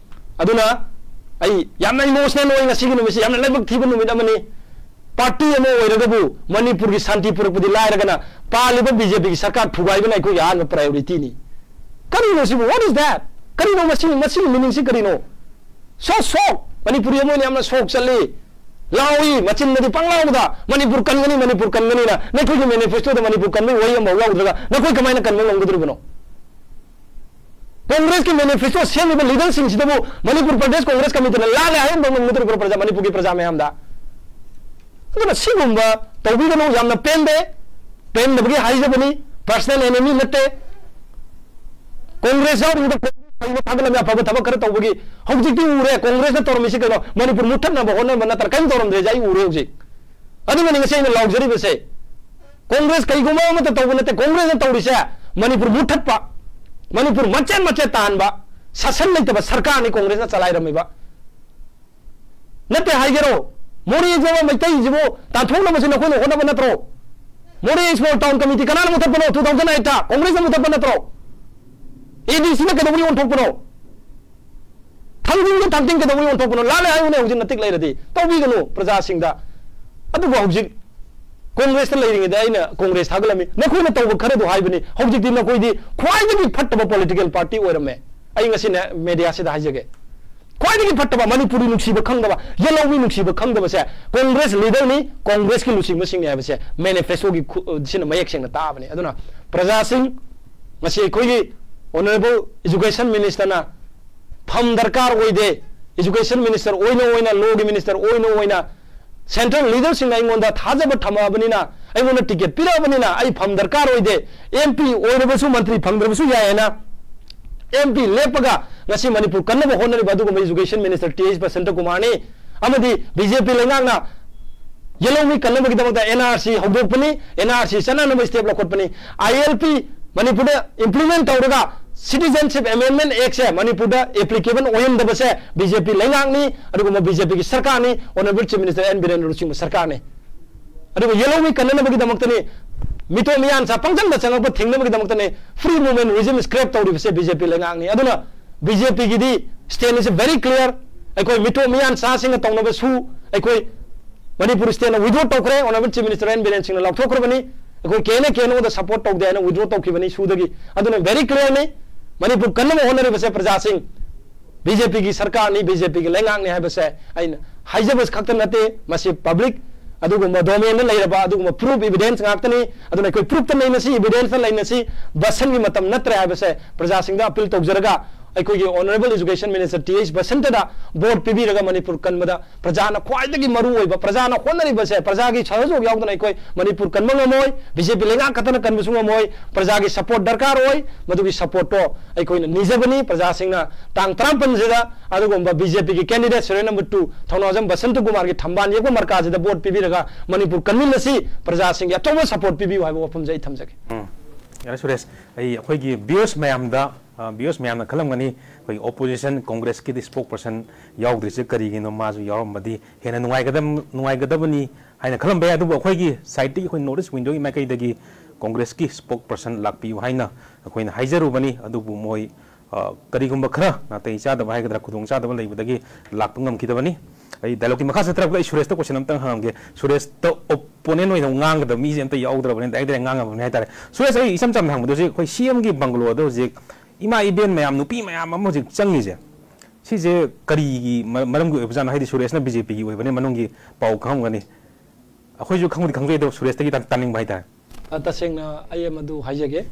ꯑꯗꯨꯅ ꯑꯩ ꯌꯥꯝꯅ emotional ꯑꯣꯏ, ꯉꯁꯤꯒꯤ ꯅꯨꯃꯤꯠꯁꯤ ꯌꯥꯝꯅ ꯂꯥꯏꯕꯛ ꯊꯤꯕ ꯅꯨꯃꯤꯠ ꯑꯃꯅꯤ꯫ Party ꯑꯃ ꯑꯣꯏꯔꯒꯕꯨ ꯃꯅꯤꯄꯨꯔꯒꯤ ꯁꯥꯟꯇꯤ ꯄꯨꯔꯛꯄꯗꯤ ꯂꯥꯏꯔꯒꯅ ꯄꯥꯜꯂꯤꯕ B J P ꯒꯤ ꯁꯔꯀꯥꯔ ꯊꯨꯒꯥꯏꯕꯅ ꯑꯩꯈꯣꯏꯒꯤ ꯑꯍꯥꯟꯕ priority ꯅꯤ꯫ ꯀꯔꯤꯅꯣ ꯁꯤꯕꯨ? What is that? ꯀꯔꯤꯅꯣ ꯃꯁꯤ, ꯃꯁꯤꯒꯤ meaning ꯁꯤ ꯀꯔꯤꯅꯣ? So shock! ꯃꯅꯤꯄꯨꯔꯤ ꯑꯃ ꯑꯣꯏꯅ ꯌꯥꯝꯅ shock ꯆꯠꯂꯤ꯫ ꯂꯥꯎꯏ, ꯃꯆꯤꯟꯗꯗꯤ ꯄꯪꯂꯥꯎꯗ "ꯃꯅꯤꯄꯨꯔ ꯀꯟꯒꯅꯤ, ꯃꯅꯤꯄꯨꯔ ꯀꯟꯒꯅꯤꯅ"꯫ ꯅꯈꯣꯏꯒꯤ manifesto ꯗ ꯃꯅꯤꯄꯨꯔ ꯀꯟꯕꯒꯤ ꯋꯥꯍꯩ ꯑꯃꯐꯥꯎ ꯌꯥꯎꯗ꯭ꯔꯒ ꯅꯈꯣꯏ ꯀꯃꯥꯏꯅ ꯀꯟꯕ ꯉꯝꯒꯗꯧꯔꯤꯕꯅꯣ? ꯀꯣꯡꯒ꯭ꯔꯦꯁꯀꯤ manifesto ꯁꯦꯝꯂꯤꯕ leader ꯁꯤꯡꯁꯤꯗꯕꯨ ꯃꯅꯤꯄꯨꯔ ꯄ꯭ꯔꯗꯦꯁ ꯀꯣꯡꯒ꯭ꯔꯦꯁ ꯀꯃꯤꯇꯤꯅ ꯂꯥꯜꯂꯦ ꯍꯥꯏꯍꯟꯕ ꯉꯝꯒꯗꯧꯔꯤꯕ꯭ꯔꯣ ꯄ꯭ꯔꯖꯥ, ꯃꯅꯤꯄꯨꯔꯒꯤ ꯄ꯭ꯔꯖꯥ ꯃꯌꯥꯝꯗ? ꯑꯗꯨꯅ ꯁꯤꯒꯨꯝꯕ ꯇꯧꯕꯤꯒꯅꯨ, ꯌꯥꯝꯅ ꯄꯦꯟꯗꯦ꯫ ꯄꯦꯟꯗꯕꯒꯤ ꯍꯥꯏꯖꯕꯅꯤ, personal enemy ꯅꯠꯇꯦ꯫ ꯀꯣꯡꯒ꯭ꯔꯦꯁ ꯌꯥꯎꯔꯤꯉꯩꯗ ꯀꯣꯡꯒ꯭ꯔꯦꯁ ꯐꯩꯅ ꯊꯥꯒꯠꯂꯝꯃꯤ, ꯑꯐꯕ ꯊꯕꯛ ꯈꯔ ꯇꯧꯕꯒꯤ꯫ ꯍꯧꯖꯤꯛꯇꯤ ꯎꯔꯦ ꯀꯣꯡꯒ꯭ꯔꯦꯁꯅ ꯇꯧꯔꯝꯃꯤꯁꯤ ꯀꯩꯅꯣ? ꯃꯅꯤꯄꯨꯔ ꯃꯨꯠꯊꯠꯅꯕ ꯍꯣꯠꯅꯕ ꯅꯠꯇꯅ ꯀꯔꯤꯝ ꯇꯧꯔꯝꯗ꯭ꯔꯦꯁꯦ ꯑꯩ ꯎꯔꯦ ꯍꯧꯖꯤꯛ꯫ ꯑꯗꯨꯅꯅꯤ ꯉꯁꯤ ꯑꯩꯅ ꯂꯥꯎꯖꯔꯤꯕꯁꯦ꯫ ꯀꯣꯡꯒ꯭ꯔꯦꯁ ꯀꯩꯒꯨꯝꯕ ꯑꯃꯠꯇ ꯇꯧꯕ ꯅꯠꯇꯦ꯫ ꯀꯣꯡꯒ꯭ꯔꯦꯁꯅ ꯇꯧꯔꯤꯁꯦ ꯃꯅꯤꯄꯨꯔ ꯃꯨꯠꯊꯠꯄ, ꯃꯅꯤꯄꯨꯔ ꯃꯆꯦꯠ ꯃꯆꯦꯠ ꯇꯥꯍꯟꯕ ꯁꯥꯁꯟ ꯂꯩꯇꯕ ꯁꯔꯀꯥꯔꯅꯤ ꯀꯣꯡꯒ꯭ꯔꯦꯁꯅ ꯆꯂꯥꯏꯔꯝꯃꯤꯕ꯫ ꯅꯠꯇꯦ ꯍꯥꯏꯒꯦꯔꯣ? ꯃꯣꯔꯦ ꯍꯥꯏꯕ ꯃꯩꯇꯩꯁꯤꯕꯨ ꯇꯥꯟꯊꯣꯛꯅꯕꯁꯤ ꯅꯈꯣꯏꯅ ꯍꯣꯠꯅꯕ ꯅꯠꯇ꯭ꯔꯣ? ꯃꯣꯔꯦ Small Town Committee ꯀꯅꯥꯅ ꯃꯨꯊꯠꯄꯅꯣ? Two thousand eight ꯇ ꯀꯣꯡꯒ꯭ꯔꯦꯁꯅ ꯃꯨꯊꯠꯄ ꯅꯠꯇ꯭ꯔꯣ? A D C ꯅ ꯀꯩꯗꯧꯕꯒꯤ ꯑꯣꯟꯊꯣꯛꯄꯅꯣ? ꯊꯥꯡꯖꯤꯡꯗ ꯊꯥꯡꯖꯤꯡ ꯀꯩꯗꯧꯕꯒꯤ ꯑꯣꯟꯊꯣꯛꯄꯅꯣ? ꯂꯥꯜꯂꯦ ꯍꯥꯏꯌꯨꯅꯦ, ꯍꯧꯖꯤꯛ ꯅꯇꯤꯛ ꯂꯩꯔꯗꯤ꯫ ꯇꯧꯕꯤꯒꯅꯨ ꯄ꯭ꯔꯖꯥꯁꯤꯡꯗ꯫ ꯑꯗꯨꯕꯨ ꯍꯧꯖꯤꯛ ꯀꯣꯡꯒ꯭ꯔꯦꯁꯇ ꯂꯩꯔꯤꯉꯩꯗ ꯑꯩꯅ ꯀꯣꯡꯒ꯭ꯔꯦꯁ ꯊꯥꯒꯠꯂꯝꯃꯤ꯫ ꯅꯈꯣꯏꯅ ꯇꯧꯕ ꯈꯔꯗꯣ ꯍꯥꯏꯕꯅꯤ꯫ ꯍꯧꯖꯤꯛꯇꯤ ꯅꯈꯣꯏꯗꯤ ꯈ꯭ꯋꯥꯏꯗꯒꯤ ꯐꯠꯇꯕ political party ꯑꯣꯏꯔꯝꯃꯦ꯫ ꯑꯩ ꯉꯁꯤꯅꯦ mediaꯁꯤꯗ ꯍꯥꯏꯖꯒꯦ꯫ ꯈ꯭ꯋꯥꯏꯗꯒꯤ ꯐꯠꯇꯕ, ꯃꯅꯤꯄꯨꯔꯤ ꯅꯨꯡꯁꯤꯕ ꯈꯪꯗꯕ, ꯌꯦꯜꯍꯧꯃꯤ ꯅꯨꯡꯁꯤꯕ ꯈꯪꯗꯕꯁꯦ ꯀꯣꯡꯒ꯭ꯔꯦꯁ leaderꯅꯤ, ꯀꯣꯡꯒ꯭ꯔꯦꯁꯀꯤ ꯂꯨꯆꯤꯡꯕꯁꯤꯡꯅꯤ ꯍꯥꯏꯕꯁꯦ manifestoꯒꯤ ꯈꯨ-, ꯁꯤꯅ ꯃꯌꯦꯛ ꯁꯦꯡꯅ ꯇꯥꯕꯅꯤ꯫ ꯑꯗꯨꯅ ꯄ꯭ꯔꯖꯥꯁꯤꯡ, ꯉꯁꯤ ꯑꯩꯈꯣꯏꯒꯤ Honourable Education Ministerꯅ ꯐꯝ ꯗꯔꯀꯥꯔ ꯑꯣꯏꯗꯦ, Education Minister ꯑꯣꯏꯅ ꯑꯣꯏꯅ, lawꯒꯤ minister ꯑꯣꯏꯅ ꯑꯣꯏꯅ central leaderꯁꯤꯡꯅ ꯑꯩꯉꯣꯟꯗ ꯊꯥꯖꯕ ꯊꯝꯃꯛꯑꯕꯅꯤꯅ, ꯑꯩꯉꯣꯟꯗ ticket ꯄꯤꯔꯛꯑꯕꯅꯤꯅ ꯑꯩ ꯐꯝ ꯗꯔꯀꯥꯔ ꯑꯣꯏꯗꯦ, M P ꯑꯣꯏꯔꯕꯁꯨ ꯃꯟꯇ꯭ꯔꯤ ꯐꯪꯗ꯭ꯔꯕꯁꯨ ꯌꯥꯏ ꯍꯥꯏꯅ M P ꯂꯦꯞꯄꯒ ꯉꯁꯤ ꯃꯅꯤꯄꯨꯔ ꯀꯟꯅꯕ ꯍꯣꯠꯅꯔꯤꯕ ꯑꯗꯨꯒꯨꯝꯕ Education Minister T H Basanta ꯀꯨꯃꯥꯔꯅꯤ꯫ ꯑꯃꯗꯤ B J P ꯂꯩꯉꯥꯛꯅ ꯌꯦꯜꯍꯧꯃꯤ ꯀꯟꯅꯕꯒꯤꯗꯃꯛꯇ N R C ꯍꯧꯗꯣꯛꯄꯅꯤ, N R C ꯆꯠꯅꯅꯕ step ꯂꯧꯈꯠꯄꯅꯤ꯫ I L P ꯃꯅꯤꯄꯨꯔꯗ implement ꯇꯧꯔꯒ Citizenship Amendment Actꯁꯦ ꯃꯅꯤꯄꯨꯔꯗ applicable ꯑꯣꯏꯍꯟꯗꯕꯁꯦ B J P ꯂꯩꯉꯥꯛꯅꯤ, ꯑꯗꯨꯒꯨꯝꯕ B J Pꯒꯤ ꯁꯔꯀꯥꯔꯅꯤ, Honourable Chief Minister N ꯕꯤꯔꯦꯟꯅ ꯂꯨꯆꯤꯡꯕ ꯁꯔꯀꯥꯔꯅꯤ꯫ ꯑꯗꯨꯒ ꯌꯦꯜꯍꯧꯃꯤ ꯀꯟꯅꯅꯕꯒꯤꯗꯃꯛꯇꯅꯤ, ꯃꯤꯇꯣꯞ ꯃꯤꯌꯥꯟꯆꯥ ꯄꯪꯆꯪꯗ ꯆꯪꯉꯛꯄ ꯊꯤꯡꯅꯕꯒꯤꯗꯃꯛꯇꯅꯤ free movement regime scrap ꯇꯧꯔꯤꯕꯁꯦ B J P ꯂꯩꯉꯥꯛꯅꯤ꯫ ꯑꯗꯨꯅ B J Pꯒꯤꯗꯤ stand is very clear꯫ ꯑꯩꯈꯣꯏ ꯃꯤꯇꯣꯞ ꯃꯤꯌꯥꯟꯆꯥꯁꯤꯡꯅ ꯇꯧꯅꯕ ꯁꯨ ꯑꯩꯈꯣꯏ ꯃꯅꯤꯄꯨꯔ stateꯅ withdraw ꯇꯧꯈ꯭ꯔꯦ, Honourable Chief Minister N Biren ꯁꯤꯡꯅ ꯂꯥꯎꯊꯣꯛꯈ꯭ꯔꯕꯅꯤ꯫ ꯑꯩꯈꯣꯏ K N A K N ꯑꯣꯗ support ꯇꯧꯗꯦ ꯍꯥꯏꯅ withdraw ꯇꯧꯈꯤꯕꯅꯤ ꯁꯨꯗꯒꯤ꯫ ꯑꯗꯨꯅ very clearꯅꯤ, ꯃꯅꯤꯄꯨꯔ ꯀꯟꯅꯕ ꯍꯣꯠꯅꯔꯤꯕꯁꯦ ꯄ꯭ꯔꯖꯥꯁꯤꯡ, B J Pꯒꯤ ꯁꯔꯀꯥꯔꯅꯤ, B J Pꯒꯤ ꯂꯩꯉꯥꯛꯅꯤ ꯍꯥꯏꯕꯁꯦ ꯑꯩꯅ ꯍꯥꯏꯖꯕ ꯈꯛꯇ ꯅꯠꯇꯦ, ꯃꯁꯤ public ꯑꯗꯨꯒꯨꯝꯕ domainꯗ ꯂꯩꯔꯕ ꯑꯗꯨꯒꯨꯝꯕ proof evidenceꯉꯥꯛꯇꯅꯤ꯫ ꯑꯗꯨꯅ ꯑꯩꯈꯣꯏ proofꯇ ꯅꯩꯅꯁꯤ, evidenceꯇ ꯅꯩꯅꯁꯤ, ꯕꯁꯟꯒꯤ ꯃꯇꯝ ꯅꯠꯇ꯭ꯔꯦ ꯍꯥꯏꯕꯁꯦ ꯄ꯭ꯔꯖꯥꯁꯤꯡꯗ appeal ꯇꯧꯖꯔꯒ ꯑꯩꯈꯣꯏꯒꯤ Honourable Education Minister T H ꯕꯁꯟꯇꯗ vote ꯄꯤꯕꯤꯔꯒ Manipur ꯀꯟꯕꯗ ꯄ꯭ꯔꯖꯥꯅ ꯈ꯭ꯋꯥꯏꯗꯒꯤ ꯃꯔꯨ ꯑꯣꯏꯕ, ꯄ꯭ꯔꯖꯥꯅ ꯍꯣꯠꯅꯔꯤꯕꯁꯦ, ꯄ꯭ꯔꯖꯥꯒꯤ ꯁꯍꯖꯣꯒ ꯌꯥꯎꯗꯅ ꯑꯩꯈꯣꯏ ꯃꯅꯤꯄꯨꯔ ꯀꯟꯕ ꯉꯝꯃꯣꯏ, B J P ꯂꯩꯉꯥꯛ ꯈꯛꯇꯅ ꯀꯟꯕꯁꯨ ꯉꯝꯃꯣꯏ, ꯄ꯭ꯔꯖꯥꯒꯤ support ꯗꯔꯀꯥꯔ ꯑꯣꯏ꯫ ꯃꯗꯨꯒꯤ supportꯇꯣ ꯑꯩꯈꯣꯏꯅ ꯅꯤꯖꯕꯅꯤ꯫ ꯄ꯭ꯔꯖꯥꯁꯤꯡꯅ ꯇꯥꯡ ꯇꯔꯥꯃꯥꯄꯟꯁꯤꯗ ꯑꯗꯨꯒꯨꯝꯕ B J Pꯒꯤ candidate serial number two ꯊꯧꯅꯥꯎꯖꯝ ꯕꯁꯟꯇ ꯀꯨꯃꯥꯔꯒꯤ ꯊꯝꯕꯥꯜ ꯌꯦꯛꯄ ꯃꯔꯀꯥꯁꯤꯗ vote ꯄꯤꯕꯤꯔꯒ ꯃꯅꯤꯄꯨꯔ ꯀꯟꯃꯤꯟꯅꯁꯤ, ꯄ꯭ꯔꯖꯥꯁꯤꯡꯒꯤ ꯑꯆꯧꯕ support ꯄꯤꯕꯤꯌꯨ ꯍꯥꯏꯕ ꯋꯥꯐꯝꯁꯦ ꯑꯩ ꯊꯝꯖꯒꯦ꯫ ꯎꯝ꯫ ꯌꯥꯔꯦ ꯁꯨꯔꯦꯁ, ꯑꯩ ꯑꯩꯈꯣꯏꯒꯤ viewers ꯃꯌꯥꯝꯗ, ꯑ, viewers ꯃꯌꯥꯝꯅ ꯈꯜꯂꯝꯒꯅꯤ, ꯑꯩꯈꯣꯏꯒꯤ opposition Congressꯀꯤꯗꯤ spokesperson ꯌꯥꯎꯗ꯭ꯔꯤꯁꯦ ꯀꯔꯤꯒꯤꯅꯣ, ꯃꯥꯁꯨ ꯌꯥꯎꯔꯝꯕꯗꯤ ꯍꯦꯟꯅ ꯅꯨꯡꯉꯥꯏꯒꯗꯕ-, ꯅꯨꯡꯉꯥꯏꯒꯗꯕꯅꯤ ꯍꯥꯏꯅ ꯈꯜꯂꯝꯕ ꯌꯥꯏ꯫ ꯑꯗꯨꯕꯨ ꯑꯩꯈꯣꯏꯒꯤ sideꯇꯒꯤ, ꯑꯩꯈꯣꯏ North East Windowꯒꯤ ꯃꯥꯏꯀꯩꯗꯒꯤ Congressꯀꯤ spokesperson ꯂꯥꯛꯄꯤꯌꯨ ꯍꯥꯏꯅ ꯑꯩꯈꯣꯏꯅ ꯍꯥꯏꯖꯔꯨꯕꯅꯤ꯫ ꯑꯗꯨꯕꯨ ꯃꯣꯏ, ꯑ, ꯀꯔꯤꯒꯨꯝꯕ ꯈꯔ ꯅꯥꯇꯩ ꯆꯥꯗꯕ ꯍꯥꯏꯒꯗ꯭ꯔꯥ, ꯈꯨꯗꯣꯡ ꯆꯥꯗꯕ ꯂꯩꯕꯗꯒꯤ ꯂꯥꯛꯄ ꯉꯝꯈꯤꯗꯕꯅꯤ꯫ ꯑꯩ dialogueꯀꯤ ꯃꯈꯥ ꯆꯠꯊꯔꯛꯄꯗ ꯑꯩ ꯁꯨꯔꯦꯁꯇ question ꯑꯝꯇꯪ ꯍꯪꯉꯝꯒꯦ꯫ ꯁꯨꯔꯦꯁꯇ opponent ꯑꯣꯏꯅ ꯉꯥꯡꯒꯗꯕ ꯃꯤꯁꯦ ꯑꯝꯇ ꯌꯥꯎꯗ꯭ꯔꯕꯅꯤꯅ direct direct ꯉꯥꯡꯉꯕꯅꯤ ꯍꯥꯏꯇꯥꯔꯦ꯫ ꯁꯨꯔꯦꯁ, ꯑꯩ ꯏꯆꯝ ꯆꯝꯅ ꯍꯪꯕꯗ, ꯍꯧꯖꯤꯛ ꯑꯩꯈꯣꯏ CMꯒꯤ bungalow ꯍꯧꯖꯤꯛ ꯏꯃꯥ ꯏꯕꯦꯟ ꯃꯌꯥꯝ, ꯅꯨꯄꯤ ꯃꯌꯥꯝ ꯑꯃ ꯍꯧꯖꯤꯛ ꯆꯪꯉꯤꯁꯦ, ꯁꯤꯁꯦ ꯀꯔꯤꯒꯤ ꯃ-, ꯃꯔꯝꯒꯤ ꯑꯣꯏꯕꯖꯥꯠꯅꯣ? ꯍꯥꯏꯗꯤ ꯁꯨꯔꯦꯁꯅ BJPꯒꯤ ꯑꯣꯏꯕꯅꯤ, ꯃꯅꯨꯡꯒꯤ ꯄꯥꯎ ꯈꯪꯉꯝꯒꯅꯤ꯫ ꯑꯩꯈꯣꯏꯁꯨ ꯈꯪꯕꯨꯗꯤ ꯈꯪꯖꯩ, ꯑꯗꯣ ꯁꯨꯔꯦꯁꯇꯒꯤ ꯇꯥ-, ꯇꯥꯅꯤꯡꯕ ꯍꯥꯏꯇꯥꯔꯦ꯫ ꯑ, ꯇꯁꯦꯡꯅ ꯑꯩ ꯑꯃꯗꯨ ꯍꯥꯏꯖꯒꯦ꯫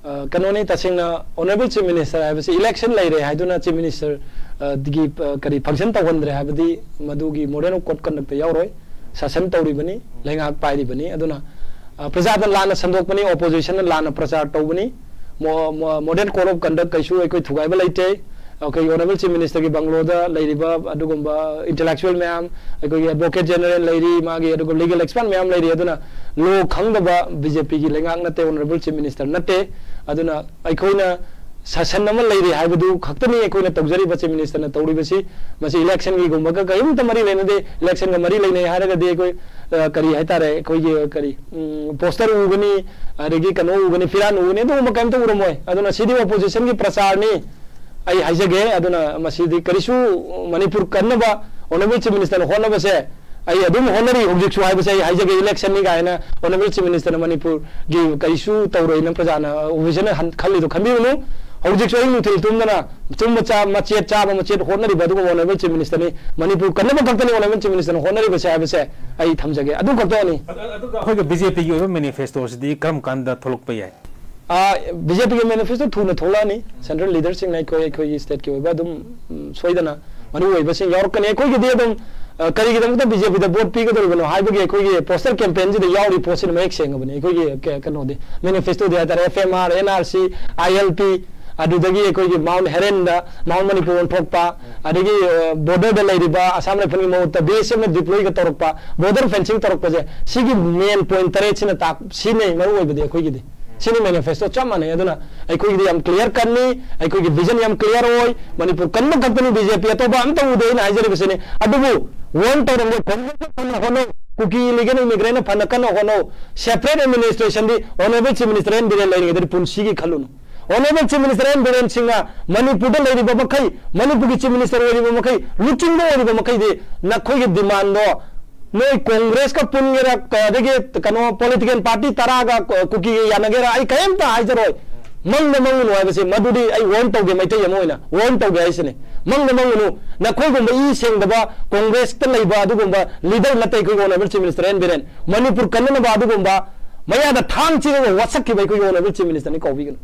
ꯑ, ꯀꯩꯅꯣꯅꯤ, ꯇꯁꯦꯡꯅ Honourable Chief Minister ꯍꯥꯏꯕꯁꯤ election ꯂꯩꯔꯦ ꯍꯥꯏꯗꯨꯅ Chief Minister, ꯑ, ꯗꯒꯤ, ꯑ, ꯀꯔꯤ function ꯇꯧꯍꯟꯗ꯭ꯔꯦ ꯍꯥꯏꯕꯗꯤ ꯃꯗꯨꯒꯤ model of code conductꯇ ꯌꯥꯎꯔꯣꯏ꯫ ꯁꯥꯁꯟ ꯇꯧꯔꯤꯕꯅꯤ, ꯂꯩꯉꯥꯛ ꯄꯥꯏꯔꯤꯕꯅꯤ꯫ ꯑꯗꯨꯅ, ꯑ, ꯄ꯭ꯔꯖꯥꯗ ꯂꯥꯟꯅ ꯁꯟꯗꯣꯛꯄꯅꯤ, oppositionꯅ ꯂꯥꯟꯅ ꯄ꯭ꯔꯆꯥꯔ ꯇꯧꯕꯅꯤ꯫ Mo-, mo-, model code of conduct ꯀꯩꯁꯨ ꯑꯩꯈꯣꯏ ꯊꯨꯒꯥꯏꯕ ꯂꯩꯇꯦ꯫ ꯑꯩꯈꯣꯏꯒꯤ Honourable Chief Ministerꯒꯤ bungalowꯗ ꯂꯩꯔꯤꯕ ꯑꯗꯨꯒꯨꯝꯕ intellectual ꯃꯌꯥꯝ, ꯑꯩꯈꯣꯏꯒꯤ Advocate General ꯂꯩꯔꯤ, ꯃꯥꯒꯤ ꯑꯗꯨꯒ legal expert ꯃꯌꯥꯝ ꯂꯩꯔꯤ꯫ ꯑꯗꯨꯅ law ꯈꯪꯗꯕ BJPꯒꯤ ꯂꯩꯉꯥꯛ ꯅꯠꯇꯦ, Honourable Chief Minister ꯅꯠꯇꯦ꯫ ꯑꯗꯨꯅ ꯑꯩꯈꯣꯏꯅ ꯁꯥꯁꯟ ꯑꯃ ꯂꯩꯔꯤ ꯍꯥꯏꯕꯗꯨ ꯈꯛꯇꯅꯤ ꯑꯩꯈꯣꯏꯅ ꯇꯧꯖꯔꯤꯕ, Chief Ministerꯅ ꯇꯧꯔꯤꯕꯁꯤ꯫ ꯃꯁꯤ electionꯒꯤꯒꯨꯝꯕꯒ ꯀꯔꯤꯝꯇ ꯃꯔꯤ ꯂꯩꯅꯗꯦ꯫ Electionꯒ ꯃꯔꯤ ꯂꯩꯅꯩ ꯍꯥꯏꯔꯒꯗꯤ ꯑꯩꯈꯣꯏ, ꯑ, ꯀꯔꯤ ꯍꯥꯏꯇꯥꯔꯦ, ꯑꯩꯈꯣꯏꯒꯤ ꯀꯔꯤ, ꯎꯝ, poster ꯎꯒꯅꯤ, ꯑꯗꯒꯤ ꯀꯩꯅꯣ ꯎꯒꯅꯤ, ꯐꯤꯔꯥꯟ ꯎꯒꯅꯤ, ꯑꯗꯨꯒꯨꯝꯕ ꯀꯔꯤꯝꯇ ꯎꯔꯝꯃꯣꯏ꯫ ꯑꯗꯨꯅ ꯁꯤꯗꯤ oppositionꯒꯤ ꯄ꯭ꯔꯆꯥꯔꯅꯤ꯫ ꯑꯩ ꯍꯥꯏꯖꯒꯦ, ꯑꯗꯨꯅ ꯃꯁꯤꯗꯤ ꯀꯔꯤꯁꯨ ꯃꯅꯤꯄꯨꯔ ꯀꯟꯅꯕ Honourable Chief Ministerꯅ ꯍꯣꯠꯅꯕꯁꯦ ꯑꯩ ꯑꯗꯨꯝ ꯍꯣꯠꯅꯔꯤ ꯍꯧꯖꯤꯛꯁꯨ ꯍꯥꯏꯕꯁꯦ ꯑꯩ ꯍꯥꯏꯖꯒꯦ꯫ Electionꯅꯤ ꯀꯥꯏꯅ Honourable Chief Ministerꯅ ꯃꯅꯤꯄꯨꯔꯒꯤ ꯀꯔꯤꯁꯨ ꯇꯧꯔꯣꯏꯅ ꯄ꯭ꯔꯖꯥꯅ, oppositionꯅ ꯍꯟ-, ꯈꯜꯂꯤꯗꯣ ꯈꯟꯕꯤꯔꯨꯅꯨ꯫ ꯍꯧꯖꯤꯛꯁꯨ ꯑꯍꯤꯡ ꯅꯨꯡꯊꯤꯜ ꯇꯨꯝꯗꯅ ꯑꯆꯨꯝꯕ ꯆꯥ-, ꯃꯆꯦꯠ ꯆꯥꯕ ꯃꯆꯦꯠ ꯍꯣꯠꯅꯔꯤꯕ ꯑꯗꯨꯒꯨꯝꯕ Honourable Chief Ministerꯅꯤ꯫ ꯃꯅꯤꯄꯨꯔ ꯀꯟꯅꯕ ꯈꯛꯇꯅꯤ Honourable Chief Ministerꯅ ꯍꯣꯠꯅꯔꯤꯕꯁꯦ ꯍꯥꯏꯕꯁꯦ ꯑꯩ ꯊꯝꯖꯒꯦ꯫ ꯑꯗꯨ ꯈꯛꯇꯅꯤ꯫ ꯑꯗꯨ-, ꯑꯗꯨꯒ ꯑꯩꯈꯣꯏꯒꯤ BJPꯒꯤ ꯑꯣꯏꯕ manifestoꯁꯤꯗꯤ ꯀꯔꯝ ꯀꯥꯟꯗ ꯊꯣꯛꯂꯛꯄ ꯌꯥꯏ? ꯑꯥ, BJPꯒꯤ manifesto ꯊꯨꯅ ꯊꯣꯛꯂꯛꯑꯅꯤ꯫ Central leaderꯁꯤꯡꯅ ꯑꯩꯈꯣꯏ, ꯑꯩꯈꯣꯏꯒꯤ stateꯀꯤ ꯑꯣꯏꯕ ꯑꯗꯨꯝ, ꯎꯝ, ꯁꯣꯏꯗꯅ ꯃꯔꯨ ꯑꯣꯏꯕꯁꯤꯡ ꯌꯥꯎꯔꯛꯀꯅꯤ꯫ ꯑꯩꯈꯣꯏꯒꯤꯗꯤ ꯑꯗꯨꯝ, ꯑ, ꯀꯔꯤꯒꯤꯗꯃꯛꯇ BJPꯗ vote ꯄꯤꯒꯗꯧꯔꯤꯕꯅꯣ ꯍꯥꯏꯕꯒꯤ ꯑꯩꯈꯣꯏꯒꯤ poster campaignꯁꯤꯗ ꯌꯥꯎꯔꯤ ꯄꯣꯠꯁꯤꯅ ꯃꯌꯦꯛ ꯁꯦꯡꯉꯕꯅꯤ꯫ ꯑꯩꯈꯣꯏꯒꯤ ꯀ-, ꯀꯩꯅꯣꯗꯤ, manifestoꯗꯤ ꯍꯥꯏꯇꯥꯔꯦ, FMR, NRC, ILP, ꯑꯗꯨꯗꯒꯤ ꯑꯩꯈꯣꯏꯒꯤ Mount Heronꯗ, Mount Manipur ꯑꯣꯟꯊꯣꯛꯄ, ꯑꯗꯒꯤ, ꯑ, borderꯗ ꯂꯩꯔꯤꯕ Assam Riflesꯀꯤ ꯃꯍꯨꯠꯇ BSFꯅ deployꯒ ꯇꯧꯔꯛꯄ, border fencing ꯇꯧꯔꯛꯄꯁꯦ, ꯁꯤꯒꯤ main point ꯇꯔꯦꯠꯁꯤꯅ ꯇꯥꯛ-, ꯁꯤꯅꯤ ꯃꯔꯨ ꯑꯣꯏꯕꯗꯤ ꯑꯩꯈꯣꯏꯒꯤꯗꯤ꯫ ꯁꯤꯅꯤ manifesto ꯆꯞ ꯃꯥꯟꯅꯩ꯫ ꯑꯗꯨꯅ ꯑꯩꯈꯣꯏꯒꯤꯗꯤ ꯌꯥꯝ clear cut ꯅꯤ, ꯑꯩꯈꯣꯏꯒꯤ vision ꯌꯥꯝ clear ꯑꯣꯏ꯫ ꯃꯅꯤꯄꯨꯔ ꯀꯟꯕ ꯈꯛꯇꯅꯤ, BJP ꯑꯇꯣꯞꯄ ꯑꯝꯇ ꯎꯗꯦ ꯑꯩꯅ ꯍꯥꯏꯖꯔꯤꯕꯁꯤꯅꯤ꯫ ꯑꯗꯨꯕꯨ warn ꯇꯧꯔꯝꯕ Congress ꯅ ꯐꯅ ꯍꯣꯠꯅꯧ, ꯀꯨꯀꯤ illegal immigrant ꯅ ꯐꯅ ꯀꯟꯅ ꯍꯣꯠꯅꯧ, separate administration ꯗꯤ Honorable Chief Minister N Biren ꯂꯩꯔꯤꯉꯩꯗꯗꯤ ꯄꯨꯟꯁꯤꯒꯤ ꯈꯜꯂꯨꯅꯨ꯫ Honorable Chief Minister N Biren ꯁꯤꯡꯅ ꯃꯅꯤꯄꯨꯔꯗ ꯂꯩꯔꯤꯕ ꯃꯈꯩ, ꯃꯅꯤꯄꯨꯔꯒꯤ Chief Minister ꯑꯣꯏꯔꯤꯕ ꯃꯈꯩ, ꯂꯨꯆꯤꯡꯕ ꯑꯣꯏꯔꯤꯕ ꯃꯈꯩꯗꯤ ꯅꯈꯣꯏꯒꯤ demand ꯗꯣ ꯅꯣꯏ Congress ꯀ ꯄꯨꯟꯒꯦꯔꯥ, ꯑꯗꯒꯤ ꯀꯩꯅꯣ political party ꯇꯔꯥꯒ ꯀꯨꯀꯤꯒ ꯌꯥꯅꯒꯦꯔꯥ, ꯑꯩ ꯀꯔꯤꯝꯇ ꯍꯥꯏꯖꯔꯣꯏ꯫ ꯃꯪꯗ ꯃꯪꯒꯅꯨ ꯍꯥꯏꯕꯁꯦ, ꯃꯗꯨꯗꯤ ꯑꯩ warn ꯇꯧꯒꯦ, ꯃꯩꯇꯩ ꯑꯃ ꯑꯣꯏꯅ warn ꯇꯧꯒꯦ ꯍꯥꯏꯁꯤꯅꯤ꯫ ꯃꯪꯗ ꯃꯪꯒꯅꯨ, ꯅꯈꯣꯏꯒꯨꯝꯕ ꯏ ꯁꯦꯡꯗꯕ Congress ꯇ ꯂꯩꯕ ꯑꯗꯨꯒꯨꯝꯕ leader ꯅꯠꯇꯦ ꯑꯩꯈꯣꯏꯒꯤ Honorable Chief Minister N Biren꯫ Manipur ꯀꯟꯅꯅꯕ ꯑꯗꯨꯒꯨꯝꯕ ꯃꯌꯥꯗ ꯊꯥꯡ ꯆꯤꯡꯉꯒ ꯋꯥꯁꯛꯈꯤꯕ ꯑꯩꯈꯣꯏꯒꯤ Honorable Chief Minister ꯅꯤ, ꯀꯥꯎꯕꯤꯒꯅꯨ꯫